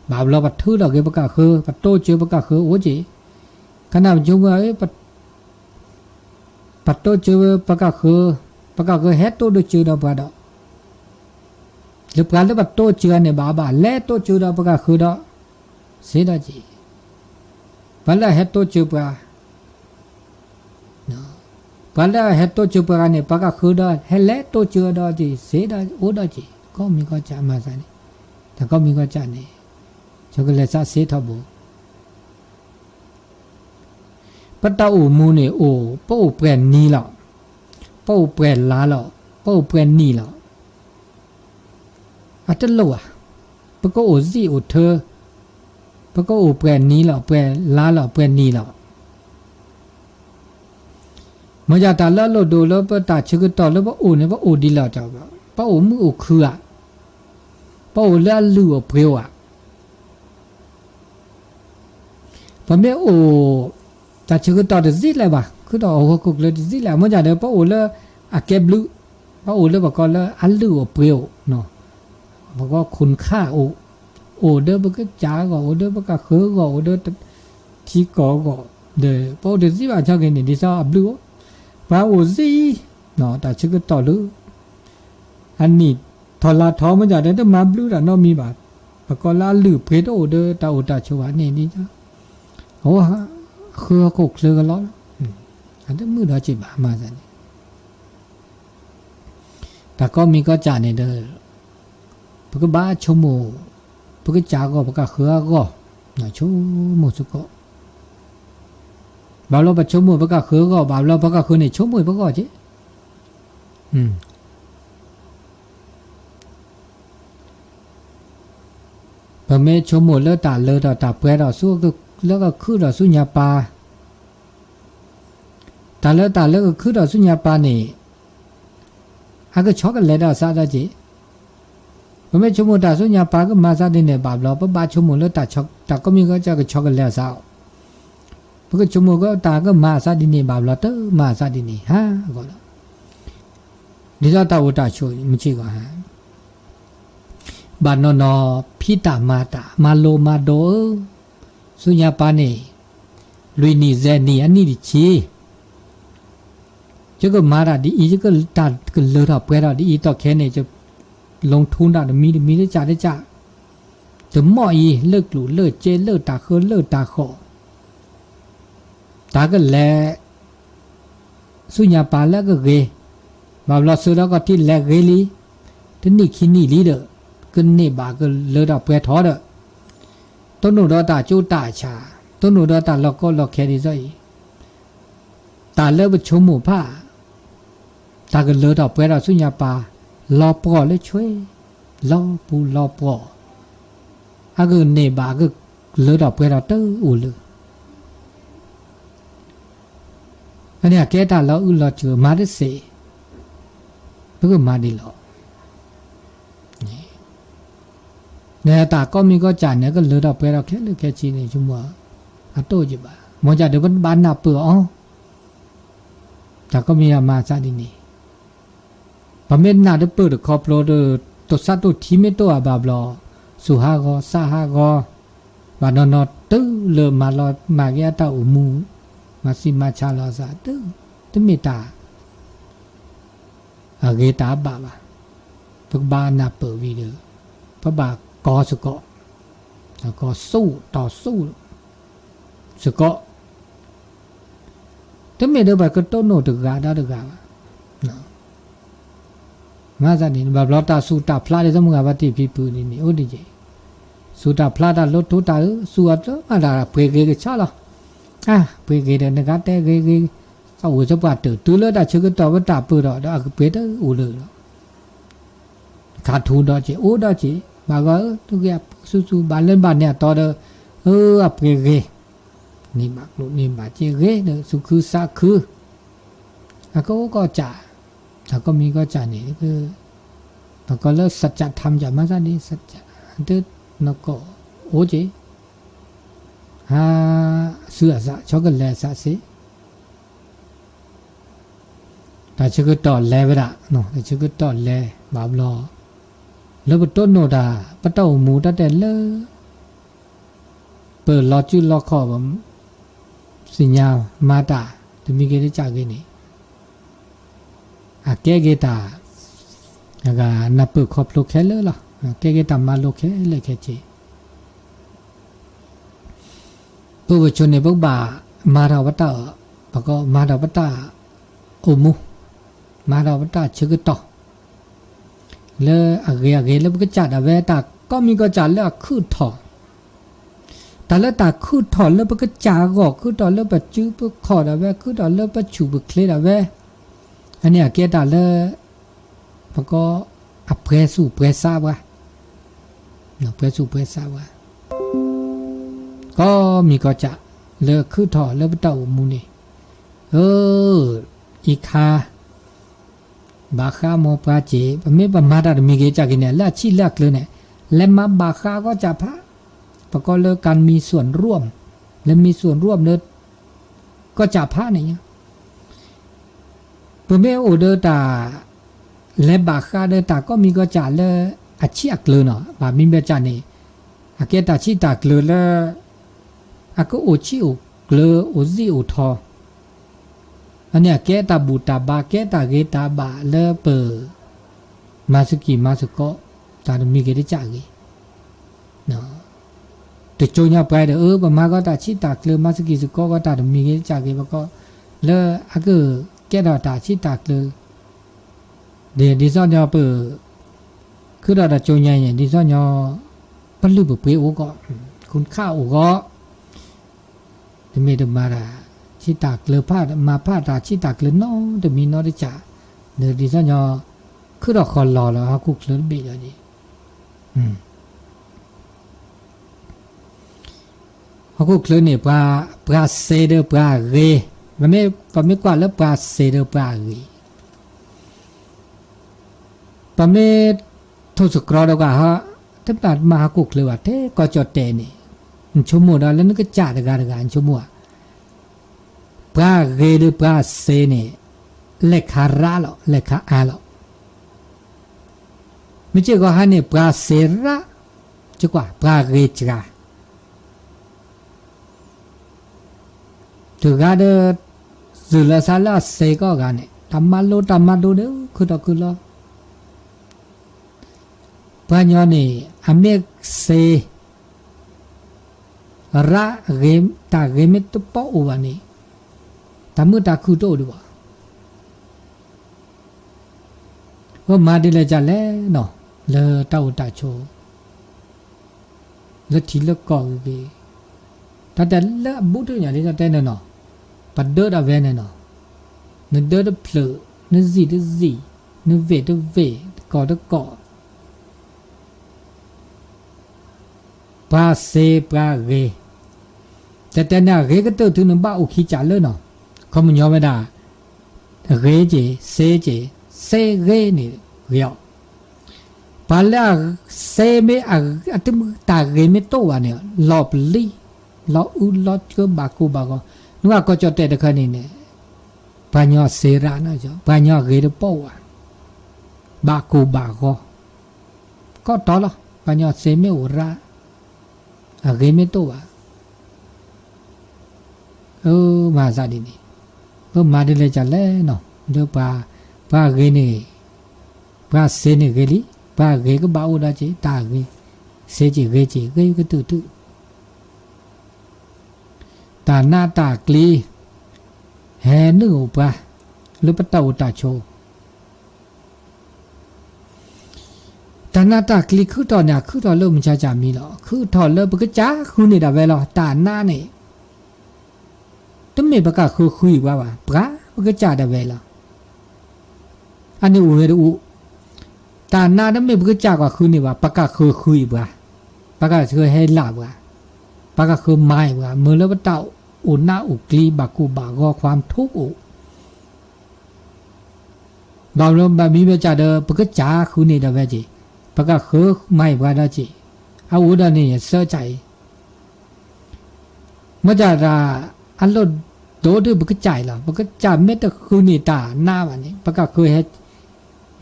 ဘၣ်ဘျီပထုးထီၣ်က့ၤပကဃု, ပတိစၢၤပကဃုအိၣ်က့ၤ, ခနပဆိကမိၣ်, ပတိစၢၤပကဃု, ပကဃုဟဲတိဒိစၢၤဒီးပှၤဒီး, လၢပှၤလၢပတိစၢၤန့ၣ် ဘၣ်ဘၣ်လဲၤတိစၢၤဒီးပကဃုဒီး, စ့ဒီးက့ၤ, ပှၤလၢအဟဲတိစၢၤပှၤ ပှၤလၢအဟဲတိစၢၤပှၤဂၤန့ၣ် ပှၤကဃုဒီး ဟဲလဲၤတိစၢၤဒီးက့ၤ စ့ဒီးအိၣ်ဒီးက့ၤ ကိးမံၤကိးစၢ်မၤသးန့ၣ်, တၢ်ကိးမံၤကိးစၢ်န့ၣ်, ဆိကလဲၤသးစ့ထီဘိ, ပတၢ်အိၣ်မူန့ၣ်အိၣ် ပအိၣ်ပှဲၤနံၤလီၤ, ပအိၣ်ပှဲၤလါလီၤ, ပအိၣ်ပှဲၤနံၣ်လီၤ အတလိၣ်ဧါ, ပကအိၣ်စံၣ်အိၣ်ထၢ, ပကအိၣ်ပှဲၤနံၤလီၤ ပှဲၤလါလီၤ ပှဲၤနံၤလီၤ. မ့ၢ်ယတၢ်လၢအလိၣ်ဒိၣ်လၢပတၢ်ဆၢကတီၢ်လၢပအိၣ်န့ၣ် ပအိၣ်ဒ်လဲၣ်, ပအိၣ်မုာ်အိၣ်ခုၣ်ဧါ, ပအိၣ်လၢအလုၢ်အိၣ်ပှ့ၤဧါ. ပမ့ၢ်အိၣ် တၢ်ဆၢကတီၢ်တစံၣ်လဲၣ်ဘၣ်, ခုဒီးဟီၣ်ခိၣ်ချၢတစံၣ်လဲၣ်, မ့ၢ်ဒ်ဒီး ပအိၣ်လၢအကဲဘျုး, ပအိၣ်လၢပကိးလၢအလုၢ်အိၣ်ပှ့ၤအိၣ်, ပကိးခွန်ခါအိၣ်, အိၣ်ဒီးပကစၢ်အဂီၢ်, အိၣ်ဒီးပကဃၢၤအဂီၢ်, အိၣ်ဒီးထံကီၢ်အဂီၢ်, ဒီးပအိၣ်တစံၣ်ဘၣ် ဆၢက့ၤန့ၣ် ဒ်သိးအဘျုးအိၣ်, ပှၤအိၣ်စံၣ်, တၢ်ဆၢကတီၢ်လၢ အနံၣ်ထီၣ်လါထီၣ် မ့ၢ်ဒ်ဒီး တမၤဘျုးတၢ်နီတမံၤဘၣ်, ပကိးလၢအလုၢ်အပှ့ၤတအိၣ်ဒီးတၢ်အိၣ်တၢ်ဆိးဘၣ်န့ၣ်, အဃုဟီၣ်ခိၣ်ချၢကလီလီၤ, အတမုာ်ဒီးစံးဘၣ်မၤသးန့ၣ်, တၢ်ကိးမံၤကိးစၢ်န့ၣ်ဒီး ပကဘၣ်ဆိကမိၣ် ပကစၢ်အဂီၢ် ပကဃၢၤအဂီၢ်, ဆိကမိၣ်စ့ၢ်ကီး, ဘၣ်ဘျီပဆိကမိၣ်ပကဃၢၤအဂီၢ်, ဘၣ်ဘျီပကဃၢၤန့ၣ် ဆိကမိၣ်ပဂီၢ်က့ၤ ပမ့ၢ်ဆိကမိၣ်လၢတၢ်လၢထီၣ်တၢ်ပှဲၤထီၣ်ဆူ လၢကခုထီၣ်ဆူညါပၢ်, တၢ်လၢတၢ်လၢကခုထီၣ်ဆူညါပၢ်န့ၣ် အကဆီကလဲၤဒီးစးဒီးက့ၤ, ပမ့ၢ်ဆိကမိၣ်တၢ်ဆူညါပၢ်ကမၤစးဒ်န့ၣ် ဘၣ်ဘျီ ပဘၣ်ဆိကမိၣ်လၢတၢ်ကိးမံၤကကဆီကလဲၤအစးအီၤ, ပကဆိကမိၣ်ကတၢ်ကမၤအစးဒ်န့ၣ် ဘၣ်ဘျီတမၤအစးဒ်န့ၣ် ဟးဂီၤလီၤ, ဒ်သိးတၢ်အိၣ်တၢ်ဆိးမုၢ်ဆ့ၣ်ဂီၤဟါ ဘၣ်နီၢ်နီၢ် ဖံးတၢ်မၤတၢ် မၤလိမၤဒိးဧၢ, ဆူညါပၢ်န့ၣ် လွံၢ်နံၣ်ယဲၢ်နံၣ်အနံၣ်တဆံ, ယကမၤတၢ်ဒ်အံၤ ယကတၢ်ကလၢထီၣ်ပှဲၤထီၣ်ဒ်အံၤ တီၢ်ခဲန့ၣ် ယလူၤထူတၢ်တမံၤတမံၤတကၢ်တကၢ်, တမီၢ်အံၤ လၢကျိၣ်လၢစ့လၢတၢ်ဃၢလၢတၢ်ဃီၣ် တၢ်ကလဲၤ ဆူညါပၢ်လၢအကဂ့ၤ, ဘၣ်ဘျီဆၢဒီးကီၢ်ထံးလဲၤဂ့ၤလံ, တနံၣ်ခံနံၣ်လံဒီး ကန့ၢ်ဘၣ်ကလၢထီၣ်ပှဲၤထီၣ်ဒီး, တအိၣ်နီၣ်ဒီးတၢ်ကၠိတၢ်ဆၣ်, တအိၣ်နီၣ်ဒီးတၢ်လီၤကီလီၤခဲဒ်သိးအံၤ, တၢ်လၢပဆိကမိၣ်ဖး တၢ်ကလၢထီၣ်ပှဲၤထီၣ်ဆူညါပၢ်, လီၤပှီၢ်လၢဆွဲ, လီၤပူၤလီၤပှီၢ်, အကန့ၢ်ဘၣ်ကလၢထီၣ်ပှဲၤထီၣ်တအိၣ်လၢ အန့ၣ်အကဲတၢ်လၢအအုၣ်လီၤစၢၤ မၤတသ့, ပကမၤဒ်လဲၣ်, န့ၣ်တၢ်ကိးမံၤကိးစၢ်န့ၣ် ကလၢထီၣ်ပှဲၤထီၣ်ခဲလၢာ်ခဲဆ့န့ၣ် ဆိကမိၣ် အတအိၣ်က့ၤဘၣ်, မ်ကဒီးပဘၣ်နၢ်ပၢၢ်အီၤ, တၢ်ကိးမံၤအမၤသးဒ်န့ၣ် ပမ့ၢ်နၢ်တပၢၢ်တခီဖျိဒီး တိၢ်ဆးတိၢ်ထံမ့ၢ်တအိၣ်အဘၣ်ဘျီ, စူၢ်ဟးဂီၤ သးဟးဂီၤ, ဘၣ်နီၢ်နီၢ်တုၤလၢမၤလီၤမၢ်က့ၤအတၢ်အိၣ်မူ, မၤသံမၤဆါလီၤအသး, တမ့ၢ်တၢ်အဂ့ၤတၢ်အဘၣ်ဘၣ်, ပကဘၣ်နၢ်ပၢၢ်ဝံၤဒီး ပဘၣ်ကီၤစ့ၢ်ကီး, ကီၤဆူၣ်တီၤဆူၣ် စ့ၢ်ကီး, တမ့ၢ်ဒီးပှၤကတိၢ်နီၣ်တဂၤဒီးတဂၤဘၣ်, မၤသးဒ်န့ၣ် ဘၣ်ဘျီတၢ်သူၣ်တၢ်ဖျးဒ်သိးမုၢ်ဂၤဘၣ်တ့ၢ်ဖံဖုဒ်န့ၣ် အိၣ်ဒ်ယဲၢ်, သူၣ်တၢ်ဖျးတၢ်လၢထူတၢ်အၢ သူၣ်အီၤတမၤတၢ်ပှ့ၤဂ့ၤကဆါလီၤ, ပှ့ၤဂ့ၤဒီးနဂၤတဲဂ့ၤဂ့ၤ, အဝဲသပှၢ်တၢၢ်တုၤလၢတၢ်ဆၢကတီၢ်ပတၢ်ပၢၢ်ထီၣ်ဒီး အကပှဲၤတအိၣ်လၢၤလီၤ. ခးထူဒီးက့ၤ အိၣ်ဒီးက့ၤ ဘၣ်ဂီၤဧၢ သုက့ၤဆူၣ်ဆူၣ်ဘၣ်လၢဘၣ်န့ၣ်အတီဒီး အၢ အပှဲၤဂ့ၤ န့ၢ်ဘၣ်ကျိၣ်န့ၢ်ဘၣ်စ့ဂ့ၤဒီး သူၣ်ခုသးခု အကအိၣ်ကီၢ်စဲၣ် တၢ်ကိးမံၤကီၢ်စဲၣ်န့ၣ် ပကီၢ်လၢ စၢ်ကၠၣ်ထၣ်မၠၣ်မၤသးဒ် စၢ်ကၠၣ် တနီၢ်ကီၢ်အိၣ်က့ၤ ဟး စုအသး ဆီကလဲၤအသးစ့ၢ် တၢ်ဆၢကတီၢ်လဲၤဝဲဒၣ် တၢ်ဆၢကတီၢ်လဲၤဘၣ်ဘျီ လၢပတိၢ်နီၣ်တၢ် ပတၢ်အိၣ်မူတၢ်တဲလၢ ပလီၤစုလီၤခီၣ် သ့ၣ်ညါမၤတၢ် တမံၤဂ့ၤတကၢ်ဂ့ၤန့ၣ် အကဲက့ၤတၢ် အဂၤနၢ်ပၢၢ်ခီဖျိခဲလၢာ်လီၤ. ကဲက့ၤတၢ်မၤလိခဲလၢာ်ခဲဆ့ ပဝဲဆိန့ၣ် ပကဘၣ်မၤထီၣ်ပတၢ် ပကမၤထီၣ်ပတၢ်အိၣ်မူ မၤထီၣ်ပတၢ်ဆၢကတီၢ် လၢအဂ့ၤအဂ့ၤ လၢပကစၢ်ဒၣ်ဝဲ တၢ်ကိးမံၤကီၢ်စဲၣ်လၢအခုၣ်ထီၣ် တၢ်လၢတၢ်ခုၣ်ထီၣ်လၢပကစၢ်အဂီၢ် ခုၣ်ထီၣ်လၢပစုပခီၣ်ဒၣ်ဝဲ ခုၣ်ထီၣ်လၢပဆူၣ်ပချ့ဒၣ်ဝဲ အန့ၣ်အကဲတၢ်လၢ ပကီၢ် အပှဲၤသူၣ်ပှဲၤသးပှၤ ပှဲၤသူၣ်ပှဲၤသးပှၤ ကိးမံၤကီၢ်စဲၣ် လၢခုၣ်ထီၣ်လၢပတၢ်အိၣ်မူန့ၣ် အၢ အံၤခါ ဘၣ်ဃးမီၤပှၤစ့ၢ် ပမ့ၢ်ပမၤတၢ်တမံၤဂ့ၤကၢ်ဂ့ၤန့ၣ် လၢအဆံၣ်လၢအကျၢၤန့ၣ် လဲၤမၤဘၣ်ဃးကီၢ်စဲၣ်ဖး ပကိးလၢ การมีส่วนร่วม လၢ มีส่วนร่วม လၢ ကီၢ်စဲၣ်ဖးန့ၣ် ပမ့ၢ်အိၣ်ဒီးတၢ် လဲၤဘၣ်ဃးဒီးတၢ်ကိးမံၤကီၢ်စဲၣ်လၢအဆံၣ်အကျၢၤနီၤ ဘၣ်မံၤဘၢၣ်စၢ်န့ၣ် အကဲတၢ်ဆံၣ်တၢ်ကျၢၤလၢ အကအိၣ်ဆံၣ်အိၣ်ကျၢၤအိၣ်သံၣ်အိၣ်ထီ အန့ၣ်အကဲတၢ်ဘူၣ်တၢ်ဘါ ကဲတၢ်ဂ့ၤတၢ်ဘၣ်လၢပ မၤသကိးမၤသကိး တၢ်တမံၤဂ့ၤတကၢ်ဂ့ၤ တကၠိညါပှၤဒီး အၢ ပမၤကီးတၢ်ဆံၣ်တၢ်ကျၢၤ မၤသကိးသကိးကီးတၢ်တမံၤဂ့ၤတကၢ်ဂ့ၤ ပကီး လၢအကကဲထီၣ်တၢ်ဆံၣ်တၢ်ကျၢၤ ဒ်သိးညီပ ခုၣ်ဒီးတကၠိညါအံၤ ဒ်သိးညီ ပလုၢ်ပပှ့ၤအိၣ်ကီး ခုၣ်ခါအိၣ်ဂီၢ် တမ့ၢ်တမၤတၢ် ဆံၣ်တၢ်ကျၢၤဖး မၤဖးတၢ်ဆံၣ်တၢ်ကျၢၤနီတမံၤနီတကၢ် ဒီးဒ်သိးညီ ခုၣ်ထီၣ်ဃီၤလီၤလီၤ ဟီၣ်ခိၣ်ချၢတဘ့ၣ်လီၤန့ၣ် ဟီၣ်ခိၣ်ချၢန့ၣ် ပှၤစ့ဒီးပှၤဂ့ၤ ပမ့ၢ်ကွၢ်လၢပှၤစ့ဒီးပှၤဂ့ၤ ပမ့ၢ်ထိၣ်သတြီၤဒီးကွၢ်ဟီ တဘၣ်မၤဟီၣ်ခိၣ်ချၢဘၣ် ထဲကီၢ်ကၠီၣ်တဲာ်န့ၣ် နဆိကမိၣ်ဒီးလၢနကစၢ်တဂၤတဂၤ နဆိကမိၣ်ဧါ ပှၤဂ့ၤဒီးပှၤစ့န့ၣ် လဲၤခးရးလီၤ လဲၤခးအါလီၤ မ့ၢ်စ့ၢ်ကီးဟါန့ၣ် ပှၤစ့ရး ကွၢ် ပှၤဂ့ၤစှၤ တဂၤဒီး သုးလီၤသးလၢအစ့ကီးဂၤန့ၣ် တၢ်မၤလိတၢ်မၤဒိဒီး ခုၣ်ထီၣ်ခုၣ်လီၤ ပှၤညီန့ၣ် အမ့ၢ်စ့ ရးဂ့ၤ တၢ်ဂ့ၤမ့ၢ်တပီအိၣ်ဘၣ်န့ၣ် တၢ်မုာ်တၢ်ခုၣ်တအိၣ်ဒံးဘၣ် ပမၤဒ်လဲၣ်ကလဲၣ်နီၤ လၢတၢ်အိၣ်တၢ်ဆိး လၢထံလၢကီၢ်ဂ့ၤဂ့ၤ တၢ်တဲလၢအဘူးတညၣ်ဒ်သိးတဲန့ၣ်နီၤ ပဒၢတၢ်ဝဲန့ၣ်နီၤ နဒၢတဖျၢၣ် နဇံၣ်တဇံၣ် နဝ့ၢ်တဝ့ၢ် တကီၢ်တကီၢ် ပှၤစ့ပှၤဂ့ၤ တဲတဲန့ၣ် အဂ့ၤကတၢၢ်တုၤနဘၣ်အိၣ်ခံကၢ်လၢနီၤ ခီပညီဝဲဒၣ် ဂ့ၤက့ၤ စ့က့ၤ စ့ဂ့ၤန့ၣ်ဂ့ၤအီၤ ပှၤလၢအစ့မ့ၢ် တၢ်ဂ့ၤမ့ၢ်တအိၣ်ဘၣ်န့ၣ် လီၤပျံၤ လီၤအူလီၤကၢဘၣ်ကိၢ်ဘၣ်ဂီၤ နွံကီၢ်ကၠီၣ်တဲာ်တခါန့ၣ်န့ၣ် ပှၤညီစ့ရးနီၤ ပှၤညီဂ့ၤတပီအိၣ်ဘၣ် ဘၣ်ကိၢ်ဘၣ်ဂီၤ ကီးတီလီၤ ပှၤညီစ့မ့ၢ်အိၣ်ရး အဂ့ၤမ့ၢ်တအိၣ်ဘၣ် အၢ မၤသးဒ်န့ၣ် ပမၤဒ်လဲၣ်ကလဲၣ်နီၤ ဒီးပှၤဂ့ၤန့ၣ် ပှၤစ့န့ၣ်ဂ့ၤလံ ပှၤဂ့ၤကဘၣ်အိၣ်ဒီးက့ၤ တၢ်ဂ့ၤ စ့က့ၤဂ့ၤက့ၤ ဂ့ၤကတၢၢ်တုၤ တၢ်နးတၢ်ကျံၤ ဟဲနုာ်အိၣ်ပှၤ လၢပတၢ်အိၣ်တၢ်ဆိး တၢ်နးတၢ်ကျံၤခုၣ်ထီၣ်န့ၣ် အခုၣ်ထီၣ်လၢမုၢ်ဆါဆၣ်မံၤလီၤ. ခုၣ်ထီၣ်လၢပကစၢ်ဃုန့ၢ်ဒၣ်ဝဲလီၤ. တၢ်နးန့ၣ် တမ့ၢ်ပကဃုဃုအံၤပှၤဘၣ်. ပှၤ ပကစၢ်ဒၣ်ဝဲလီၤ. အန့ၣ်အိၣ်ဝဲတအိၣ်, တၢ်နါတမ့ၢ်ပကစၢ်ကီၢ်ဃုန့ၢ်ဘၣ်, ပကဃၢၤဃုအံၤပှၤ, ပကဃၢၤဟဲလၢပှၤ, ပကဃၢၤမၤအံၤပှၤ, မ့ၢ်လၢပတၢ်အိၣ်နါအိၣ်ကျံ ဘၣ်ကိၢ်ဘၣ်ဂီၤ ความทุกข์ အိၣ် ဘၣ်ဘျီဘၣ်မံဘၣ်စၢ်ဒီး ပကစၢ်ဃုန့ၢ်ဒၣ်ဝဲက့ၤ, ပကဃၢၤမၤအံၤပှၤဒီးက့ၤ, အအိၣ်ဒီးန့ၣ်ယဆၢကၢ်အံၤ, မ့ၢ်စၢ်ဒၣ် အလိၣ်ဒိၣ်ဒုးပကစၢ်အံၤလီၤ. ပကစၢ်မ့ၢ်တဃုန့ၢ်တၢ်နါဘၣ်န့ၣ် ပကဃၢၤ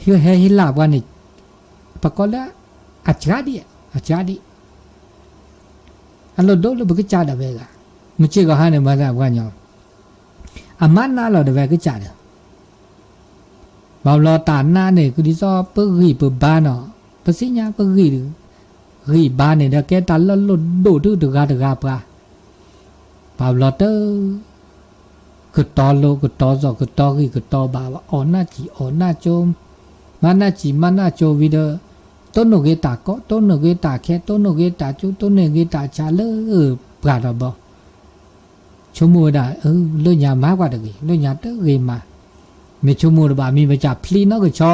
ဟဲဟ့လၢပှၤန့ၣ်, ပကိးလၢ အစှၤဒံး, အစှၤဒံး, အလိၣ်ဒိၣ်လၢပကစၢ်ဒၣ်ဝဲဂၤ, မုၢ်ဆ့ၣ်ဂီၤဟါန့ၣ် မၤသးပှၤညီ အမါနါလီၤဒၣ်ဝဲကစၢ်ဒီး, ဘၣ်ဘျီတၢ်နါန့ၣ် ကဒ်သိးပဂံၢ်ပဘါနီၤ, ပသ့ၣ်ညါပဂံၢ်, ဂံၢ်ဘါန့ၣ်ဒီး ကဲတၢ်လၢလိၣ်ဒိၣ်ဒုးတဂၤတဂၤပှၤ, ဘၣ်ဘျီတ ကတီၤလိၤကတီၤသိး ကတီၤဂံၢ်ကတီၤဘါဘၣ်, အီၣ်နၢ်စံၣ်အီၣ်နၢ်ကၠိ, မၤနၢ်စံၣ်မၤနၢ်ကၠိဝံၤဒီး, တိၢ်နီၣ်ဂ့ၤတၢ်ကီ, တိၢ်နီၣ်ဂ့ၤတၢ်ခဲ, တိၢ်နီၣ်ဂ့ၤတၢ်ကၠိ, တိၢ်နီၣ်ဂ့ၤတၢ်ဆါလၢပှၤဒီးဘီ, ဆိကမိၣ်ဝဲဒၣ် လၢညါမၤကွၢ်တဂ့ၤ, လၢညါတဂ့ၤမၤ, မ့ၢ်ဆိကမိၣ်တဘၣ်မံဘၣ်စၢ်ဖျံးနီၢ်ကဆီ,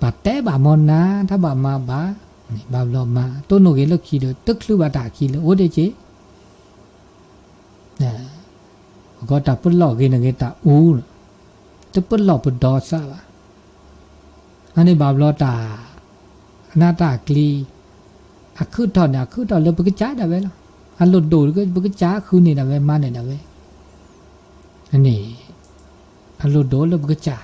ဘၣ်တဲဘၣ်မီၢ်နၤ တၢ်ဘၣ်မၤဘၣ်, ဘၣ်ဘျီမၤ တိၢ်နီၣ်ဂ့ၤလၢခံဒီး တချုးဘၣ်တၢ်ခံလၢအိၣ်ဒ့က့ၤ အဂီၢ်တၢ်ပလီၢ်ဂ့ၤန့ၣ်ဂ့ၤတၢ်အူ, တပလီၢ်ပဒီစၢ်ဘၣ်. အန့ၣ်ဘၣ်ဘျီတၢ်, အနၢ်တၢ်ကျံ, အခုၣ်ထီၣ်န့ၣ် အခုၣ်ထီၣ်လၢပကစၢ်ဒၣ်ဝဲလီၤ. အလိၣ်ဒိၣ်ပကစၢ်ဃုန့ၢ်ဒၣ်ဝဲ မၤန့ၢ်ဒၣ်ဝဲ, အန့ၣ်, အလိၣ်ဒိၣ်လၢပကစၢ်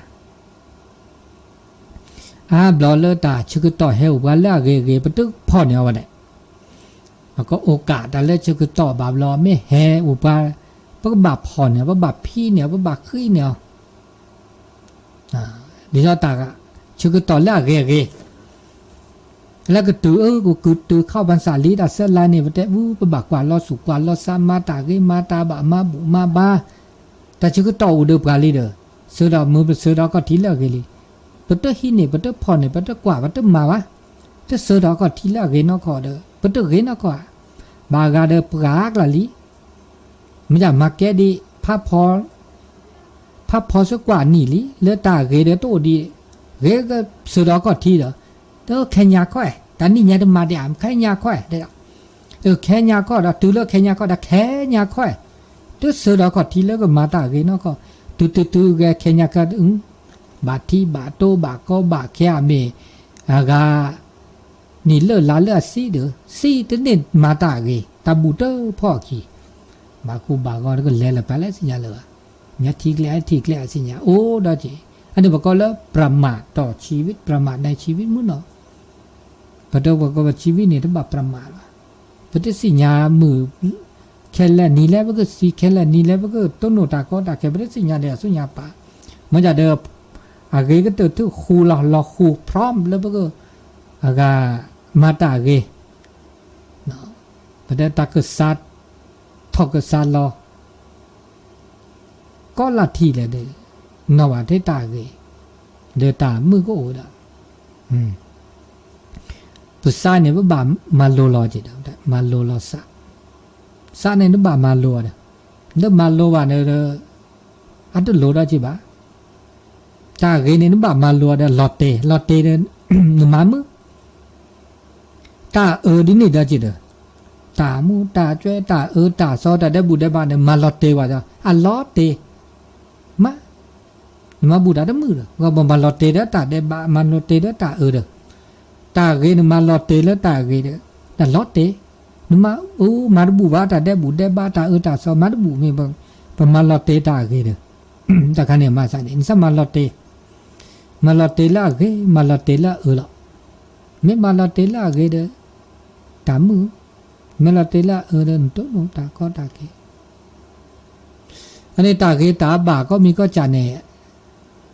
အါဘျီလၢတၢ်ဆၢကတီၢ်ဟဲအိၣ်ပှၤလၢအဂ့ၤဂ့ၤ ပတဖီၣ်န့ၢ်အီၤဝဲဒၣ်, ပကအိၣ်ကၣ်တၢ်လၢဆၢကတီၢ်ဘၣ်ဘျီ မ့ၢ်ဟဲအိၣ်ပှၤ, ပကဘၣ်ဖီၣ်န့ၢ် ပဘၣ်ဖံးန့ၢ် ပဘၣ်ဃံန့ၢ်အီၤ, ဒ်သိးတၢ်ဆၢကတီၢ်လၢအဂ့ၤအဂ့ၤ လၢကတုၤအၢ ကတုၤခီၣ်ပစၢ်လံ တၢ်ဆၢလါန့ၣ် ပတဲအူ ပဘၣ်ကွၢ်လီၤဆူၣ်ကွၢ်လီၤဆါ မၤတၢ်ဂ့ၤမၤတၢ်ဘၣ် မၤဘူၣ်မၤဘါ, တၢ်ဆၢကတီၢ်အိၣ်ဒီးပှၤလံဒီး, ဆၢဒီးမုၢ်ပဆၢဒီးခီၣ်ထံးလၢအဂ့ၤလံ, ပတဟံးန့ၢ် ပတဖီၣ်န့ၢ် ပတကွၢ် ပတမၤဘၣ်, တဆၢဒီးခီၣ်ထံးလၢအဂ့ၤနီၢ်ကီၢ်ဒီး ပတဂ့ၤနီၢ်ကီၢ်ဧါ, ဘၣ်ဂၤဒီးပှၤကျါလံ မ့ၢ်မၤကဲဒံး ဖးဖီဆှၢကွၢ်နံၣ်လံ လၢတၢ်ဂ့ၤဒီးတအိၣ်ဒံး, ဂ့ၤကဆၢဒီးခီၣ်ထံးဒီး, တခဲညါခီၣ်, တၢ်နံၣ်ညါတမၤဒံးဧါ ခဲညါခီၣ်, ခဲညါခီၣ်ဒီး တုၤလၢခဲညါခီၣ်ဒီး ခဲညါခီၣ်, တဆၢဒီးခီၣ်ထံးလၢကမၤတၢ်ဂ့ၤနီၢ်ကီၢ်, တုၤတုၤတုၤဂဲၤခဲညါခီၣ်, ဘၣ်ထံဘၣ်တိဘၣ်ကီဘၣ်ခဲအမ့ၢ်, အဂၤ နံၣ်လၢလါလၢအစံးဒီး စံးတန့ၢ်မၤတၢ်အဂ့ၤ တၢ်ဘူၣ်တဖီၣ်အခံ, ဘၣ်ကိၢ်ဘၣ်ဂီၤတကလဲၤလၢပှၤလၢသ့ၣ်ညါလၢၤဘၣ်, မ့ၢ်ထံကျဲထံကျဲအသ့ၣ်ညါအိၣ်ဒီးက့ၤ, အန့ၣ်ပကိးလၢ ပြမးတီၢ်ဆံဝံၣ် ပြမးနၤဆံဝံၣ်မုၢ်နီၤ, ပတဝဲကိးပဆံဝံၣ်န့ၣ် တဘၣ်ပြမးလီၤ, ပတသ့ၣ်ညါမုၢ် ခဲလၢာ်နံၤလၢပကစံး ခဲလၢာ်နံၤလၢပကတိၢ်နီၣ်တၢ်ကီတၢ်ခဲ ပတသ့ၣ်ညါဒီးအစိညါပာ်, မ့ၢ်ဒၣ်ဒီး အဂ့ၤကတၢၢ်ထုးဃူလီၤ လီၤဃူ พร้อม လၢပက အဂၤ မၤတၢ်အဂ့ၤ, ပတဲတၢ်ကစး ထီၣ်ကစးလီၤ ကီလၢ်ထံးလဲၣ်ဒီး နီၢ်ဘၣ်ထဲတၢ်အဂ့ၤ, ဒီးတၢ်မုာ်ကအိၣ်ဒီး ပစးန့ၣ် ပဘၣ်မၤလိလီၤက့ၤဒီး မၤလိလီၤစး, စးန့ၣ်နဘၣ်မၤလိအီၤဒီး, နမၤလိဘၣ်န့ၣ်ဒီး အတလိၣ်ဒီးက့ၤဘၣ်, တၢ်ဂ့ၤန့ၣ် နဘၣ်မၤလိအီၤဒီး လီၤတဲာ် လီၤတဲာ်ဒီး နမၤမုာ် တၢ်အၢဒ်န့ၣ်ဒီးက့ၤဒီး, တၢ်မူတၢ်ကွဲ တၢ်အၢတၢ်သီ တၢ်ဒဲးဘူၣ်ဒဲးဘါန့ၣ် မၤလီၤတဲာ်ဝဲဒီး အလီၤတဲာ်, မၤ, နမၤဘူၣ်တၢ်တမုာ်ဒီး ပမၤလီၤတဲာ်ဒီးတၢ်ဒဲးဘး မၤလီၤတဲာ်ဒီးတၢ်အၢဒီး, တၢ်ဂ့ၤန့ၣ် မၤလီၤတဲာ်လၢတၢ်ဂ့ၤဒီး တၢ်လီၤတဲာ်, နမၤအူ မၤတဘူၣ်ဘၣ် တၢ်ဒဲးဘူၣ်ဒဲးဘါ တၢ်အၢတၢ်သီ မၤတဘူၣ်မ့ၢ် ပမၤလီၤတဲာ်တၢ်အဂ့ၤဒီး, တၢ်ခါန့ၣ်မၤစးန့ၣ် နစးမၤလီၤတဲာ်, မၤလီၤတဲာ်လၢအဂ့ၤ မၤလီၤတဲာ်လၢအအၢလီၤ, မ့ၢ်မၤလီၤတဲာ်လၢအဂ့ၤဒီး တၢ်မုာ်, မ့ၢ်လီၤတဲာ်လၢအအၢဒီး နတိၢ်နီၣ်တၢ်ကီတၢ်ခဲ အန့ၣ်တၢ်ဂ့ၤတၢ်ဘၣ် ကိးမံၤကိးကၢ်န့ၣ်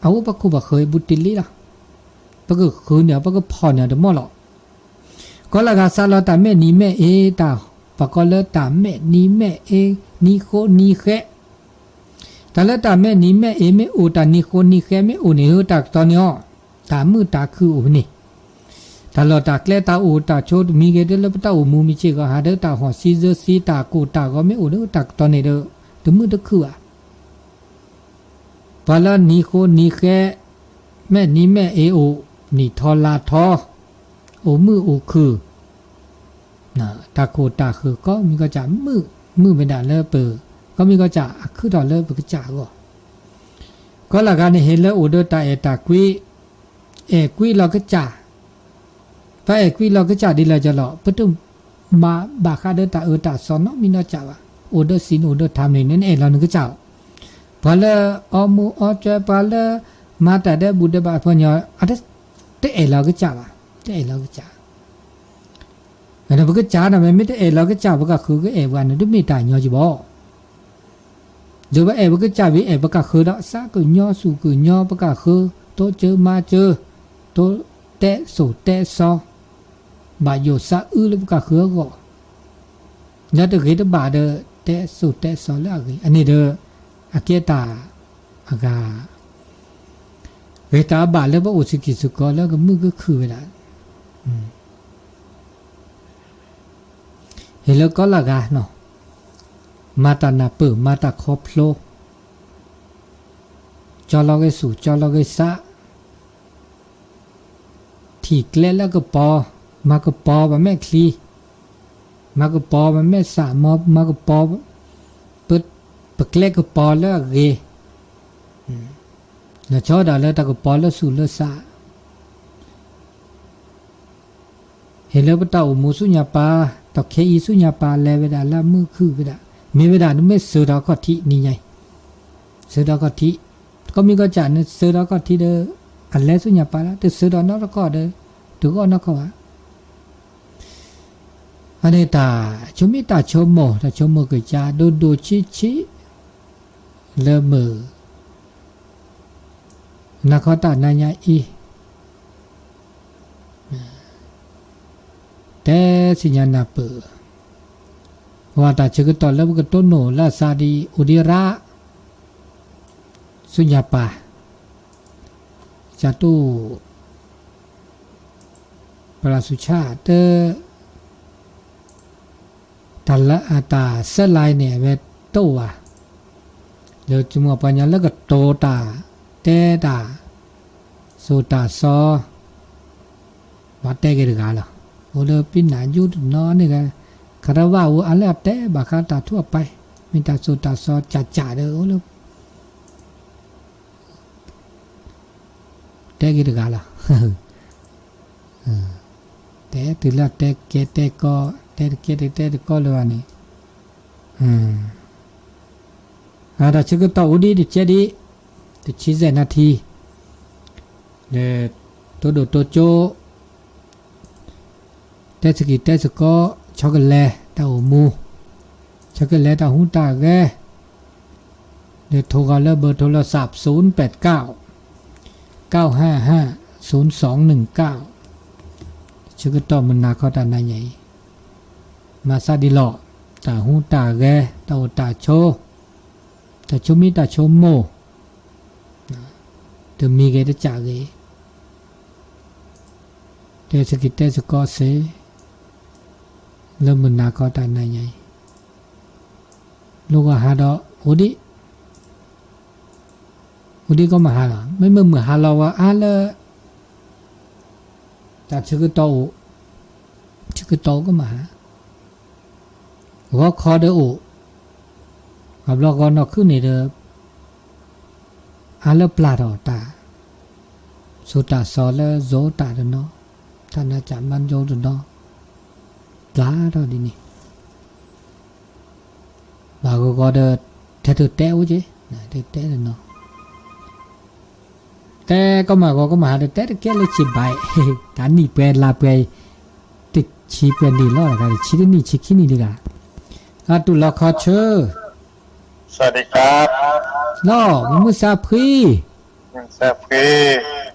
အအိၣ်ပခိၣ်ပဃၢၤဘူးတ့ၢ်လံလီၤ, ပကဃုန့ၢ်အီၤ ပကဖီၣ်န့ၢ်အီၤတမီၢ်လီၤ, ကီလၢဂၤစးလီၤတၢ်မဲာ်နံၤမဲာ်အ့ တၢ်, ပကိးလၢတၢ်မဲာ်နံၤမဲာ်အ့ နံၤဃိနံၤဃဲး, တၢ်လၢတၢ်မဲာ်နံၤမဲာ်အ့မ့ၢ်အိၣ် တၢ်နံၤဃိနံၤဃဲးမ့ၢ်အိၣ်န့ၣ် တၢ်ကတီၤန့ၢ်အီၤ, တၢ်မုာ်တၢ်ခုၣ်အိၣ်န့ၣ်, တၢ်လီၢ်တၢ်ကျဲတၢ်အိၣ်တၢ်ဆိးတမံၤဂ့ၤ တလၢပတၢ်အိၣ်မူမံၤစ့ၢ်ကီး ဟးဒီးတၢ်ဟီၣ်စံစၢစံ တၢ်ကိၢ်တၢ်ဂီၤမ့ၢ်အိၣ်ဒီး တၢ်ကတီၤန့ၣ်ဒီး တမုာ်တခုၣ်ဘၣ် ပှၤလၢနံၤဃိနံၤဃဲ, မဲာ်နံၤမဲာ်အ့အိၣ်, နံၣ်ထီလါထီ, အိၣ်မုာ်အိၣ်ခုၣ်, တၢ်ခိၣ်တၢ်ဃၢၤကိးမံၤကီးစၢ်မုာ်, မုာ်ဝဲဒၣ်လၢပ, ကိးမံၤကီးစၢ်အခူထီၣ်လၢပကစၢ်အဂီၢ်, ကီလၢဂၤန့ၣ်ဟ့ၣ်လၢအိၣ်ဒီးတၢ်အဲၣ်တၢ်ကွံ, အဲၣ်ကွံလီၤကစၢ်, ပအဲၣ်ကွံလီၤကစၢ်ဒ်လဲၣ်ကီးလီၤ, ပတမၤဘၣ်ဃးဒီးတၢ်အၢတၢ်သီနီတမံၤနီတစဲးဘၣ်, အိၣ်ဒီးစံးန့ၣ်အိၣ်ဒီးထးန့ၣ် နအဲၣ်လီၤနကစၢ်, ပှၤလၢအီမူအီကၠွဲ ပှၤလၢမၤတၢ်ဒဲးဘူးဒဲးဘးအဖီညီ, တအဲၣ်လီၤကစၢ်ဘၣ်, တအဲၣ်လီၤကစၢ် ပကစၢ်န့ၣ်မ့ၢ်တအဲၣ်လီၤကစၢ် ပကဃုကအဲၣ်ပှၤန့ၣ် တမ့ၢ်တၢ်ညီကီးဘၣ်, ဒီးပအဲၣ်ပကစၢ်ဝံၤ အဲၣ်ပကဃၢၤဒီး စးကညီစူၢ်ကညီပကဃၢၤ, တိစၢၤမၤစၢၤ, တိတဲစိၤတဲစီ, ဘၣ်ယိၣ်စးအုလၢပကဃၢၤအဂီၢ်, ဒီးတဂ့ၤတဘၣ်ဒီး တဲစိၤတဲစီလၢအဂ့ၤ, အန့ၣ်ဒီး အကဲတၢ်အဂၤ ဂ့ၤတၢ်အဘၣ်လၢပအိၣ်စ့ၢ်ကီးစ့ၢ်ကီးလၢကမုာ်ကခုၣ်ဝဲဒၣ်, ဟ့ၣ်လၢကီလၢဂၤနီၤ, မၤတၢ်နၢ်ပၢၢ် မၤတၢ်ခီဖျိ, ကၠီလီၤဂ့ၤစူၣ် ကၠီလီၤဂ့ၤစး, ထံၣ်ကျဲလၢကပီၤ, မၤကပီၤပမဲာ်ချံ, မၤကပီၤပမဲာ်စး, မၤကပီၤ ပကျဲကပီၤလၢအဂ့ၤ, လီၤဆီဒၣ်တၢ်လၢတၢ်ကပီၤလၢစူၣ်လၢစး ဟ့ၣ်လၢပတၢ်အိၣ်မူဆူညါပၤ, တၢ်ခဲအံၤဆူညါပၤ လဲၤဝဲဒၣ်လၢအမုာ်ခုၣ်ဝဲဒၣ်, မ့ၢ်ဝဲဒၣ်နမ့ၢ်စၢၤထီၣ်ခီၣ်ထံးနံၤညါအံၤ, စၢၤထီၣ်ခီၣ်ထံး, ကိးမံၤကီးစၢ်နစၢၤထီၣ်ခီၣ်ထံးဒီး အလဲၤဆူညါပၤလီၤ, တစၢၤထီၣ်နီတခီၣ်ဒီး တဂီၢ်နီၢ်ခီၣ်ဘၣ်. အန့ၣ်တၢ်ဆိမိၣ်တၢ်ဆိကမိၣ် တၢ်ဆိကမိၣ်ကစၢ်ဒိၣ်ဒိၣ်ဆံးဆံး လၢမုၢ် နၤခီတၢ်နၤညါအံၤ တဲဆူညါနၢ်ပၢၢ်, ပဝဲတၢ်ဆၢကတီၢ်လၢပကတိၢ်နီၣ်လၢအသးဒ်အံၤ အိၣ်ဒံးရၣ် ဆူညါပၤ, ကၢ်တူၢ် ပရၤသူဆၣ်တ တၢ်လၢ တၢ်စဲးလဲန့ၣ် အဝဲတအိၣ်ဘၣ်, လၢဆိကမိၣ်ပှၤကညီလၢကတိၤတၢ် တဲတၢ် စိၤတၢ်စီ ဘၣ်တဲက့ၤတဂၤလီၤ. အိၣ်လၢပံနၢ်ယူတနီၤန့ၣ်ဂ့ၤ, ခရဝၣ်အိၣ်အါလၢအတဲဘၣ်ဃးတၢ်ထူၣ်အပှဲၤ, မ့ၢ်တၢ်စိၤတၢ်စီကၢ်ကၢ်ဒီးအိၣ်လၢ တဲက့ၤတဂၤလီၤ. တဲတုၤလၢတဲကဲတဲကီ, တဲတကဲတတဲတကီလၢၤဘၣ်န့ၣ်, တၢ်ဆၢကတီၢ်အိၣ်ဒံးတကဲဒံး, တဆံစဲးနၣ်ထံ, လၢ တိဒိၣ်တိကၠိ တဲသကံၢ်တဲသကိး ဆီကလဲၤတၢ်အိၣ်မူ, ဆီကလဲၤတၢ်ဟူးတၢ်ဂဲၤ, လၢထိဂီၤလၢဘၢၣ်ထိလီၤစး သုန်ပဲးကၠီ, ကၠီဟၣ်ဟၣ် သုန်စီနုၣ်ကၠီ, ဆၢကတီၢ်မုၢ်နၤခီတၢ်နၤညါအံၤ, မၤသးဒ်လီၤ, တၢ်ဟူးတၢ်ဂဲၤ တၢ်အိၣ်တၢ်ဆိး, တၢ်ဆိမံတၢ်ဆိမိၢ် တမံၤဂ့ၤတစးဂ့ၤ, တဲသကံၢ်တဲသကိးစ့ၢ်, လၢမုၢ်နၤခီတၢ်နၤညါအံၤ, လိၣ်ဂီၤဟးဒီး အိၣ်ဒံး, အိၣ်ဒံးကီမုၢ်ဟါလီၤ, မ့မ့ၢ်မုၢ်ဟါလီၤဝဲအါလၢ တၢ်ဆၢကတီၢ်အိၣ်, ဆၢကတီၢ်အိၣ်ကမုၢ်ဟါ, ဂီၤခီဒီးအိၣ်, အဘျီဂီၤနီၢ်ခုန့ၣ်ဒီး အါလၢပျၢ်ထီၣ်တၢ်, စိၤတၢ်စီလၢယိၤတၢ်တနီၤ, တၢ်နးစၢ်မါယိၤတနီၤ, ပျၢ်ထီၣ်ဒ်န့ၣ်, ဘၣ်ဂီၤဂီၤဒီး ထဲထုးတဲအိၣ်က့, ထဲထုးတဲတနီၤ တဲကီမုၢ်ဂီၤကီမုၢ်ဟါဒီး တဲတကဲလၢဆံးဘၣ်, တၢ်နံၣ်ပှဲၤလါပှဲၤ, တဆံပှဲၤနံၣ်လီၤ, တဆံတနံၣ်ဆံခံနံၣ်တဂၤ, အတူၢ်လီၤခီဆၢ, လီၤ, မုၢ်မုၢ်ဆါဖှံ,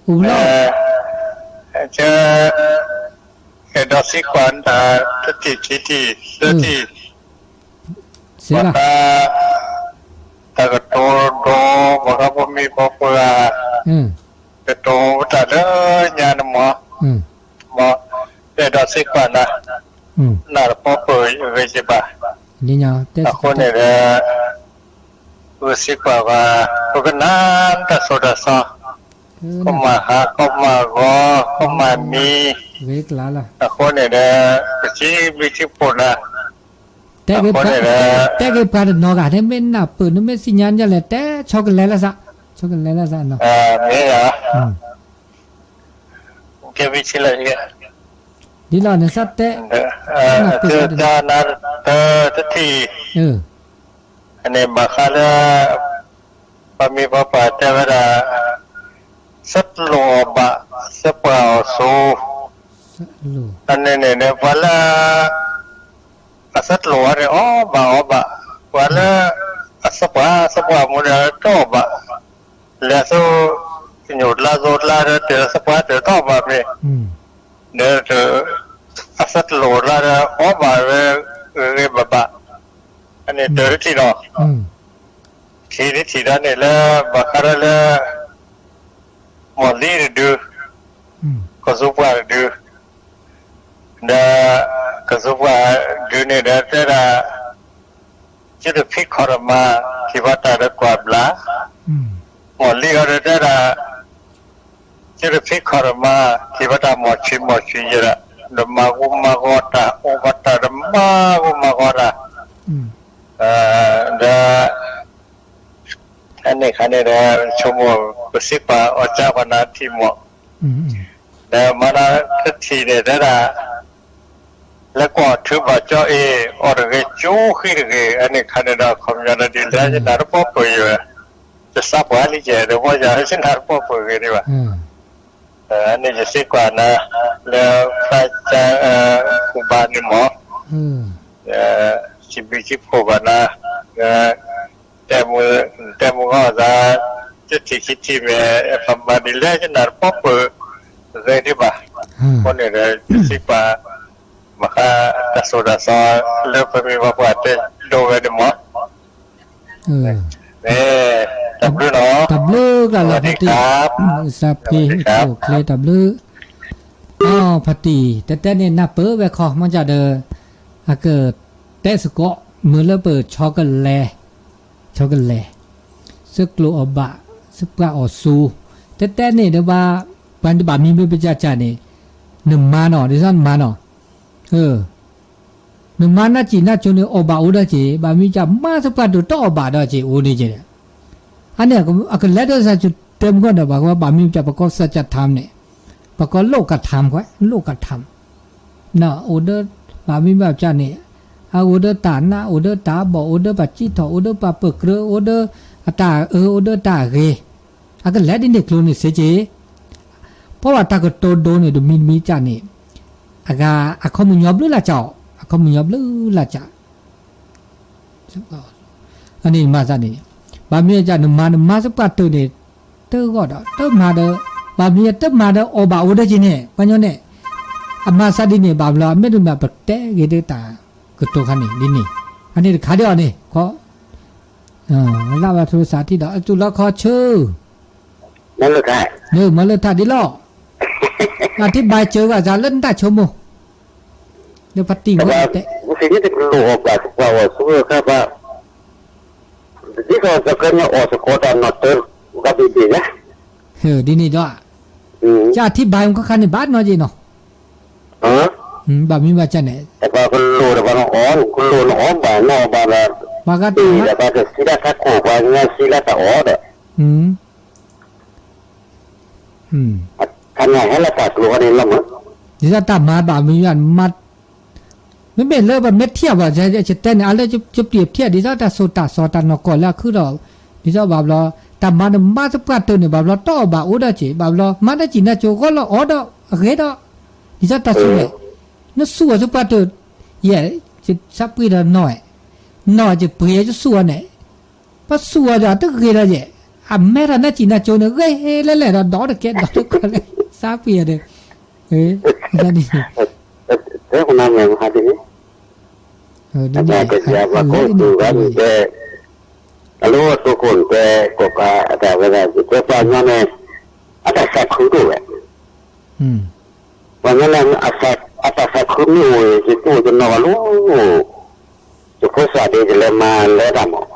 အိၣ်လီၤ, အဲၣ်ဒိးသံကွၢ်နၤ တထံၣ်ခံထံၣ် သၢထံၣ်, ဘၣ်ဃး တၢ်ကတိၤဒီး ဘၣ်ဃးဖိမုၣ်ဖိခွါ ကတိၤတၢ်လၢညါန့ၣ်မ့ၢ်, မ့ၢ်, အဲၣ်ဒိးသံကွၢ်နၤ, နၢ်တပီၢ်ပၢၢ်ဂ့ၤယဘၣ်, အဃိန့ၣ်ဒီး ဂုာ်သံကွၢ်ဘၣ် ပကနၣ်တၢ်ဆိၣ်တၢ်ဆီ, ကီၢ်မၤဟါ ကီၢ်မၤဂီၤ ကီၢ်မၤမံ, အဃိန့ၣ်ဒီး ပစံးဘျုးစံးဖှိၣ်နၤ, အဃိန့ၣ်ဒီး တဲက့ၤပှၤတနီၤဂၤ နမ့ၢ်နၢ်ပၢၢ် နမ့ၢ်သ့ၣ်ညါလၢတဲ ဆီကလဲၤလၢသး, ဆီကလဲၤလၢသးနီၤ, မ့ၢ်ဧါ, ကဲဝံၤဆံလၢ ဒ်လီၤနသးတဲ, တၢ်နါတထံၣ်, န့ၣ်ဘၣ်ဃးလၢ ပှၤမံၤပှၤပှၢ်တဲဝဲဒၣ် သၢလိာ်အီၣ်ဘၣ် သၢပှၢ်အီၣ်ဆူ, အန့ၣ်န့ၣ် ပှၤလၢ အသၢလိာ်အီၤန့ၣ် အီၣ်ဘၣ်အီဘၣ်, ပှၤလၢ အသၢပှၢ် သၢပှၢ်မူဒီးတအီၣ်ဘၣ်, လဲၤဆူ ကညိၣ်တလါသိတလါဒီး တဲသၢပှၢ်တအီၣ်ဘၣ်မ့ၢ်, ဒီး အသၢလိာ်တလါဒီး အီၣ်ဘၣ်ဝဲ ဂ့ၤဂ့ၤဘၣ်ဘၣ်, အန့ၣ်တၢတထံၣ်ဒီး ထံၣ်တထံၣ်ဒီးန့ၣ်လၢ ဘၣ်ဃးဒီးလၢ မီၢ်လံတဒု, ကီၢ်သူပှၢ်တဒု, ဒီး ကီၢ်သူပှၢ်ဒုန့ၣ်ဒီးတဲဒၣ် ကၠိတဖံးခီၣ်တမၤ ထံၣ်ဘၣ်တၢ်ဒီးကွၢ်ဘျါ, မီၢ်လံအီၤဒီးတဲဒၣ် ကၠိတဖံးခီၣ်တမၤ ထံၣ်ဘၣ်တၢ်မီၢ်ဆံးမီၢ်ဆံးယဲဒၣ်, ဒီးမၤဂူမၤဂီၤတၢ် အိၣ်ဘၣ်တၢ်ဒီးမၤဂူမၤဂီၤတၢ်, ဒီး အန့ၣ်ခါန့ၣ်ဒီး ဆိကမိၣ် ပစံးကွၢ်အီၣ်ကၢ်ပှၤနၤထံၣ်မီၢ်, ဒီးမၤနၤတထံၣ်န့ၣ်တဲဒၣ် လၢကွၢ်အီၣ်ထုဘၣ်ကၠီအ့ၣ် အီၣ်တဂ့ၤကၠိဃံတဂ့ၤ, အန့ၣ်ခါန့ၣ်ဒီး အခီပညီဒီးဒ်လဲၣ် ယနၢ်တပီၢ်ပှဲၤယဲ, ယသးပှၢ်လံကဲ ဒီးမ့ၢ်ယၤ ယနၢ်တပီၢ်ပှဲၤဂ့ၤဒံးဘၣ်, အန့ၣ်ယစံးကွၢ်နၤ လၢဖျါကၢ ကူဘါန့ၣ်မီၢ် စံးဘျုးစံးဖှိၣ်ဘၣ်နၤ, တဲမုၢ် တဲမုၢ်ဂီၢ်သး တထံၣ်ခံထံၣ်မ့ၢ် ပမၤဒ်လဲၣ် ယနၢ်တပီၢ်ပှဲၤဂ့ၤဒံးဘၣ်, အဃိန့ၣ်ဒီး ယစံးကွၢ် ဘၣ်ဃးတၢ်ဆိၣ်တၢ်ဆီ လၢပမံၤပှၤပှၢ်တဲဒိဝဲန့ၣ်မီၢ်, တၢ်ဘျုးလီၤ, တၢ်ဘျုးကလီၤလီၤ ဖါတံၢ်, သးဖှံ အိၣ်ချ့တၢ်ဘျုး, ဖါတံၢ် တဲတဲန့ၣ်နၢ်ပၢၢ်ဝဲခီ မ့ၢ်ကဒီး အကတဲသကိး မုၢ်လၢပဆီကလဲၤ ဆီကလဲၤ, သၢကျိၤအီၣ်ဘၣ် သၢပှၢ်အီၣ်ဆူ, တဲတဲန့ၣ်ဒီးဘၣ်, ပှၤဘၣ်မံမ့ၢ်ပကၢ်ကၢ်န့ၣ်, နမၤနီၤ ဒ်သိးနမၤနီၤ, နမၤနၢ်စံၣ်နၢ်ကၠိန့ၣ် အီၣ်ဘၣ်အိၣ်ဒီးက့ၤ, ဘၣ်မံကၢ်မၤသၢပှၢ်တၢၢ်တအီၣ်ဘၣ်ဒီးက့ၤအိၣ်န့ၣ်က့ၤ, အန့ၣ် အကလဲၤဒီးသးတဲမုၢ်ဂီၢ်ဒီး ဘၣ်ကဘၣ်မံကၢ် ပကိးသၢကၢ်ထါန့ၣ်, ပကိးလိၣ်ကၢ်ထါခွဲး လိၣ်ကၢ်ထါ အိၣ်ဒီး ဘၣ်မံဘၣ်ကၢ်န့ၣ်, အအိၣ်ဒီးတၢ်နး အိၣ်ဒီးတၢ်ဘီၣ် အိၣ်ဒီးပှၤစံးထီၣ် အိၣ်ဒီးပှၤပၢၢ်ကြၢး အိၣ်ဒီးအတၢ်အၢ အိၣ်ဒီးတၢ်အဂ့ၤ, အကလဲၤဒ်န့ၣ်ကျိၤန့ၣ်စ့ၢ်ကီး, ပှၤဘၣ်တၢ်ကတိၤဒိန့ၣ် တမံၤတမံၤကၢ်န့ၣ်, အဂၤ အခီပညီဘျုးလၢ်ကၢ်အီၤ အခီပညီဘျုးလၢ်ကၢ် အန့ၣ်မၤသးန့ၣ်, ဘၣ်မံကၢ်နမၤနမၤသပှၢ်တၢၢ်န့ၣ်, တဂီၢ်ဒီး တမၤဒီး, ဘၣ်မံတမၤဒီးအီၣ်ဘၣ်အိၣ်ဒီးက့ၤန့ၣ် ပှၤညီန့ၣ်, အမၤသးဒ်န့ၣ် ဘၣ်ဘျီ အမ့ၢ်တမၤပတဲဂ့ၤဒီးတၢ်ကတိၤခါန့ၣ် ဒ်န့ၣ်, အန့ၣ်တခါဒ်အီၤန့ၣ် ခီ လၢဘၣ်ထိသးထံၣ်ဒီး အသူၣ်လီခီဆၢ မၤလၢထးဒ်လီၤ, အထံၣ်ဘၣ်စၢၤဘၣ်သးလၢနတၢ်ဆိကမိၣ်, လၢပတံၤမုၢ်တဲ, ပသ့ၣ်ညါတကလိာ်အီၣ်ဘၣ်သပှၢ်အီၣ်ဆူအခါဘၣ်, ဒ်သိးသကဲမ့ၢ်အီၣ်သကိးတၢ်နီၣ်တၢၤ, ဘၣ်ဘ့ၣ်ဘ့ၣ်လၢ, ဒ်န့ၣ်ဒီး, ကၢ်ထံၣ်ဘၣ်မူခါခါန့ၣ်ဘၣ်နီတဂ့ၤနီၤ, ဘၣ်မံဘၣ်ကၢ်န့ၣ်, တပှၤကလိာ်တပှၤနီၣ်အီၣ် ကလိာ်နီၣ်အီၣ်ဘၣ်နီၣ်အီၣ်ဘၣ်ဒီး, ပှၤဂၤတၢ်မၤ ပှၤကစံးဒၣ်တၢ်ခိၣ်ပှၤကစံးဒၣ်တၢ်အီၣ်ဒီး, ခါန့ၣ်ဟဲလၢတၢ်ကျိၤခါန့ၣ်လီၤမး, ဒ်သိးတၢ်မၤဘၣ်မံဘၣ်မး, မ့မ့ၢ်လၢပမ့ၢ်ထံၣ်ဘၣ် ယတဲန့ၣ် အလၢယပျံၤဖျဲး ဒ်သိးတၢ်ဆိၣ်တၢ်ဆီၣ်တၢ်နီၢ်ကီၢ်လၢအခုဒီး, ဒ်သိးဘၣ်ဘျီ, တၢ်မၤနမၤသပှၢ်တၢၢ်န့ၣ် ဘၣ်ဘျီတအီၣ်ဘၣ်အိၣ်ဒီးက့ၤ ဘၣ်ဘျီ မၤနၢ်စံၣ်နၢ်ကၠိဂီၢ်လၢအီၣ်ဒီးအဂ့ၤဒီး, ဒ်သိးတၢ်ဆိၣ်န့ၣ်, နဆူၣ်အီၤသပှၢ်တၢၢ်, ယဲ, ယသးပှ့ၤဒီးနီၢ်, နီၢ်ယပှ့ၤယဆူၣ်အီၤန့ၣ်, ပဆူၣ်အီၤဒီးတဂ့ၤဒီးယဲ, အမဲထီၣ်နၢ်စံၣ်နၢ်ကၠိန့ၣ် ဂ့ၤလၢလဲၣ်ဒီး ဒီတကဲဒီတကီၢ်လဲၣ်, သးပှ့ၤအီၤဒီး, ဒ်န့ၣ် တဲကနၣ်မ့ၢ်မဟါဒ်န့ၣ်, အကစၢ်ပှၤကိးဂၤဒဲး, အလိၣ်အတိခိၣ်တဲ, ကိးကးအတၢ်ဝဲဒၣ် ယတဲပှၤကညီန့ၣ်, အတၢ်သးခုဒိၣ်ဝဲ, ပှၤကညီန့ၣ် အတၢ်သးခုမ့ၢ်အိၣ် ယတူၢ်ယနီၢ်ဘၣ်လီၤ, ယဖိသၣ်ဒ်ယလဲၤမၤလၢတၢ်မး,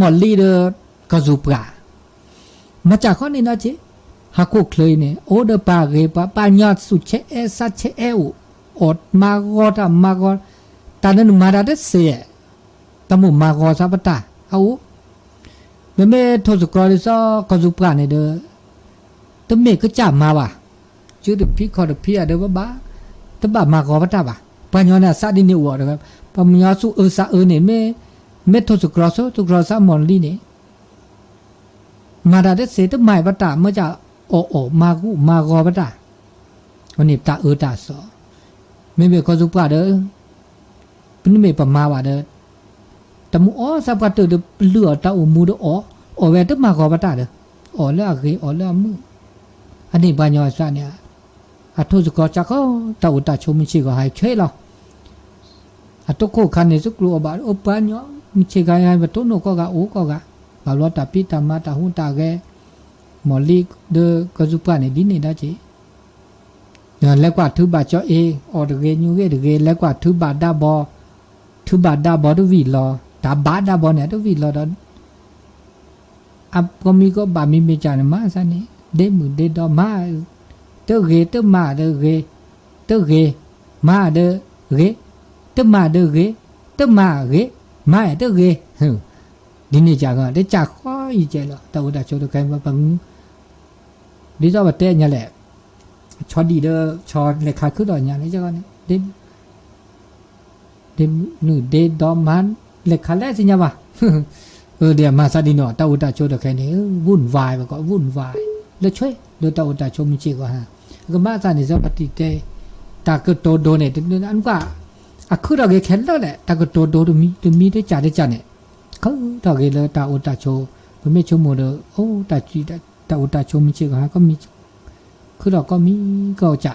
မီၢ်လံဒီး ကီၢ်စူၣ်ပှၢ် မၤစၢၤဃီန့ၣ်နီၤက့, ဟီၣ်ခိၣ်ချၢအံၤန့ၣ် အိၣ်ဒီးပှၤဂ့ၤပှၤဘၣ်ညီသူၣ်ဆဲးအဲၣ်ဆါဆဲးအဲၣ်အိၣ်, အီၣ်မၤဂီၤတၢ်မၤဂီၤ, တၢ်န့ၣ်နမၤတၢ်တသ့, တၢ်မိၣ်မၤဂီၤသးပတၢ်အအိၣ်, မ့မ့ၢ်ထိၣ်သတြီၤဒ်သိးကီၢ်စူၣ်ပှၢ်န့ၣ်ဒီး တမ့ၢ်ကစၢ်မၤဘၣ်, စုတဖံးခီၣ်တဖံးအဒၢးဘၣ်ဘၣ်, တဘၣ်မၤဂီၤပတၢ်ဘၣ်, ပှၤညီန့ၣ်အသးဒ်န့ၣ်အိၣ်ဒီး ပှၤကညီသူၣ်အၢသးအၢန့ၣ် မ့ၢ် မ့ၢ်ထိၣ်သတြီၤဆိထိၣ်သတြီၤသးမီၢ်လံန့ၣ် မၤတၢ်တသ့ တမၤပတၢ် မ့ၢ်ကစၢ်အီၣ်အီၣ်မၤဂူာ်မၤဂီၤပတၢ်, အန့ၣ်တၢ်အၢတၢ်သီ, မ့မ့ၢ်ကီၢ်သူပှၢ်ဒီး ပနမ့ၢ်ပမၤဘၣ်ဒီး တၢ်မူအီၣ်သးပှၢ်တၢၢ်ဒီး ပလုၢ်အီၣ်တၢ်အိၣ်မူဒီးအီၣ်, အီၣ်ဝဲတမၤဂီၤပတၢ်ဒီး အီၣ်လၢအဂ့ၤ အီၣ်လၢအမုာ်, အန့ၣ်ပှၤညီအသးန့ၣ် အထိၣ်သကိးစးခီ တၢ်အိၣ်တၢ်ဆိးမုၢ်ဆ့ၣ်ဂီၤဟးဆဲးလီၤ. အတိခိၣ်ခါန့ၣ် သကျိၤအီၣ်ဘၣ်အိၣ်ပှၤညီ မုၢ်ဆ့ၣ်ဂီၤ ပတိၢ်နီၣ်ကိးဂၤအိၣ်ကိးဂၤ, ဘၣ်ဘျီတၢ်ဖံးတၢ်မၤတၢ်ဟူးတၢ်ဂဲၤ, မီၢ်လံဒီးကီၢ်သူပှၢ်န့ၣ် ဒ်န့ၣ်ဒၣ်က့ၤ လဲၤကွၢ်ထုဘၣ်ကၠီအ့, အီၣ်တဂ့ၤ ညိးဂ့ၤတဂ့ၤ, လဲၤကွၢ်ထုဘၣ်ဒါဘီ, ထုဘၣ်ဒါဘီတဝံၣ်လီၤ, တၢ်ဘၣ်ဒါဘီန့ၣ် တဝံၣ်လီၤဒီး အကီၢ်မံကီၢ်ဘၣ်မံမ့ၢ်ကၢ်န့ၣ် မၤသးန့ၣ် ဒ့မုၣ်ဒ့ဒီမါ, တဂ့ၤ တမၤဒီးဂ့ၤ, တဂ့ၤ, မၤဒီးဂ့ၤ, တမၤဒီးဂ့ၤ, တမၤဂ့ၤ, မၤတဂ့ၤ, ဒ်န့ၣ်ကၢ် တကၢ်ဃီအံၤကဲလီၤ တၢ်အိၣ်တၢ်ဆိးတခါ ပ ဒ်သိးပတဲညါလဲၣ်, ဆီဒံၣ်ဒီး ဆီလဲၤခးခုထီၣ်ညါန့ၣ် ဒ့မုၣ်ဒ့ဒီမါ လဲၤခးလဲၣ်သ့ၣ်ညါဘၣ်, အၢ ဒ်မၤသးဒ်န့ၣ် တၢ်အိၣ်တၢ်ဆိးတခါန့ၣ် ဝုၣ်ဝါ ပကိး ဝုၣ်ဝါ လၢဆွဲ လၢတၢ်အိၣ်တၢ်ဆိးမုၢ်ဆ့ၣ်ဂီၤဟါ, အကမၤသးန့ၣ် စီၤပၤတံာ်တဲ တၢ်ကတိၤဒိန့ၣ် တနွံ အခုထီၣ်ဂ့ၤခဲလၢာ်လဲၣ် တၢ်ကတိၤဒိတမံၤ တမံၤတကၢ်တကၢ်န့ၣ် ခုထီၣ်ဂ့ၤလၢတၢ်အိၣ်တၢ်ဆိး, ပမ့ၢ်ဆိကမိၣ်ဒီး အိၣ်တၢ်စံး တၢ်အိၣ်တၢ်ဆိးမုၢ်ဆ့ၣ်ဂီၤဟါ ကီၢ်မံ ခုထီၣ်ကီၢ်မံကီၢ်ကၢ်,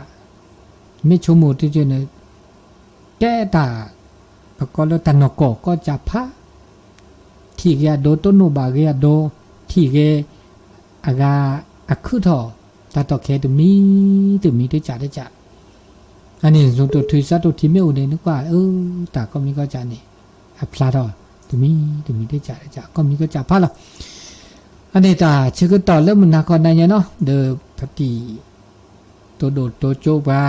မ့ၢ်ဆိကမိၣ်တကၢ်န့ၣ် တဲတၢ် ပကိးလၢတၢ်နီၢ်ကီၢ်ကီၢ်ကၢ်ဖး ထံၣ်ဂ့ၤအဒိ တိၢ်နီၣ်ဘၣ်ဂ့ၤအဒိ, ထံၣ်ဂ့ၤ အဂၤ အခုထီၣ် တၢ်တီၢ်ခဲတမံၤ တမံၤတကၢ်တကၢ်, အန့ၣ် ဇိုတိၣ်ထံ စးတိၣ်ထံ မ့ၢ်အိၣ်န့ၣ် နကွၢ် အၢ တၢ်ကီၢ်မံကီၢ်ကၢ်န့ၣ် အဖျါထီၣ် တမံၤ တမံၤတကၢ်တကၢ် ကီၢ်မံကီၢ်ကၢ်ဖးလီၤ. အန့ၣ်တၢ်ဆၢကတီၢ်လၢမုၢ်နၤခီနၤညါနီၤ ဒီးဖါတံၢ် တိၢ်ဒိၣ်တိၢ်ကၠိပှၤ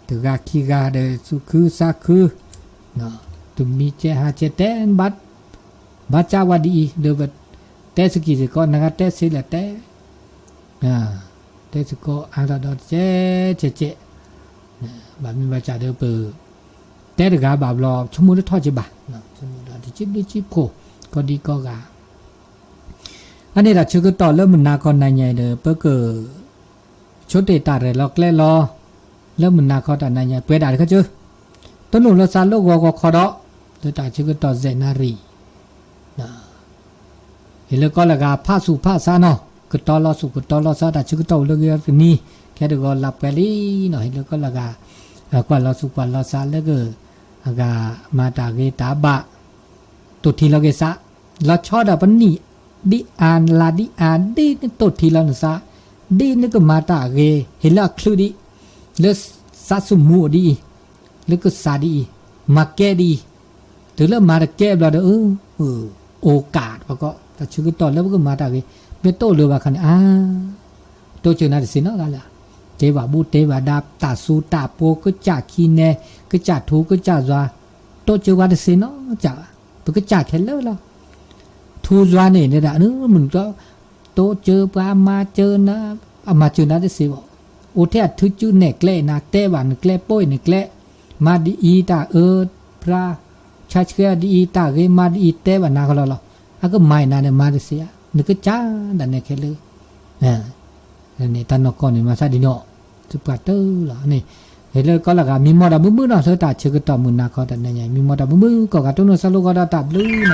တဂၤခံဂၤဒီး သူၣ်ခုသးခု တမံၤကဲဟးကဲတဲ ဘၣ်ကၢဝဲဒ်အံၤ ဒီးပတဲစကံၢ်စ့ၢ်ကီး နဂၤတဲစ့လဲၣ်တဲ တဲစ့ၢ်ကီးအါထီၣ်ဒီးတကဲကဲကဲ ဘၣ်မ့ၢ်ဘၣ်ကၢ်ဒီးပ တဲတဂၤဘၣ်ဘျီ ဆိကမိၣ်တထီၣ်က့ဘၣ် ဆိကမိၣ်ဒီးတစံးဘျုးစံးဖှိၣ် ကီၢ်ဒံကီၢ်ဂၤ အန့ၣ်တၢ်ဆၢကတီၢ်လၢမုၢ်နၤခီနၤညါအံၤဒီး ပက ဆိတ့ၢ်တၢ်ရဲၣ်လီၤကျဲလီၤ လၢမုၢ်နၤခီတၢ်နၤညါ ပှဲၤဒၣ်တခါကၢ တနီၣ်လၢသးလၢဂီၤဂီၤခီဒီး လၢတၢ်ဆၢကတီၢ်စဲးနၣ်ရံၣ် ဟ့ၣ်လၢကီၢ်လၢဂၤဖးဆူၣ်ဖးဆါနီၤ ကတီၤလီၤဆူၣ်ကတီၤလီၤဆါ တၢ်ဆၢကတီၢ်အိၣ်လၢဂ့ၤတနံၤ ခဲတဂီၤလၢပှဲၤလံနီၤ ဟ့ၣ်လၢကီၢ်လၢဂၤ ကွၢ်လီၤဆူၣ်ကွၢ်လီၤဆါလၢက အဂၤမၤတၢ်ဂ့ၤတၢ်ဘၣ် တိၢ်ထံလီၤက့ၤသး လီၤဆီဒၣ်ပနံၣ် ဒ်အါလါဒ်အါ ဒ်နတိၢ်ထံလီၤနသး ဒ်နကမၤတၢ်ဂ့ၤ ဟ့ၣ်လၢအချုးဒ်အံၤ လၢသးသမူအိၣ်ဒ်အံၤ လၢကစၢ်ဒ်အံၤ မၤကဲဒ်အံၤ တုၤလၢမၤတကဲဘျီဒီး အိၣ်ကၢ်ပကီး တၢ်ဆၢကတီၢ်လၢပကမၤတၢ်ဂ့ၤ မ့ၢ်တအိၣ်လၢၤဘၣ်ခါန့ၣ် အါ တိစၢၤနၤတသ့နီတဂၤလၢၤ တဲဘၣ်ဘူၣ်တဲဘၣ်ဒါ တၢ်စူၤတၢ်ပှီၤ ကစၢ်ခံနဲ ကစၢ်ထူကစၢ်ယွၤ တိစၢၤပှၤတသ့နီတဂၤဘၣ် ပကစၢ်ခဲလၢာ်လီၤ ထူယွၤန့ၣ် မုၢ်နံၤ တိစၢၤပှၤမၤစၢၤနၤ အမၤစၢၤနၤတသ့ဘၣ် အိၣ်ထဲအထုစုနဲၣ်ကျဲနၤ တဲဘၣ်နကျဲပိနကျဲ မၤဒ်အံၤတၢ်အၢ ပြါ ဆါဆှဲဒ်အံၤ တၢ်ဂ့ၤမၤဒ်အံၤ တဲဘၣ်နၤကလီလီၤ အကမၤနၤန့ၣ် မၤတသ့ဧါ နကစၢ်ဒၣ်နဲခဲလၢာ် တၢ်နီၢ်ကီၢ်န့ၣ် မၤသးဒ်နီၤ သုပှၤတၢၢ်လီၤန့ၣ် ဟ့ၣ်လၢကီၢ်လၢဂၤ မံမီၢ်တၢ်မုာ်မုာ်နီၤ လၢတၢ်ဆၢကတီၢ်မုၢ်နၤခီတၢ်နၤညါ မံမီၢ်တၢ်မုာ်မုာ် ကိးဂၤတိၢ်နီၣ်သးလိကီၢ်ဒီးတၢ်ဘျုးနီၤ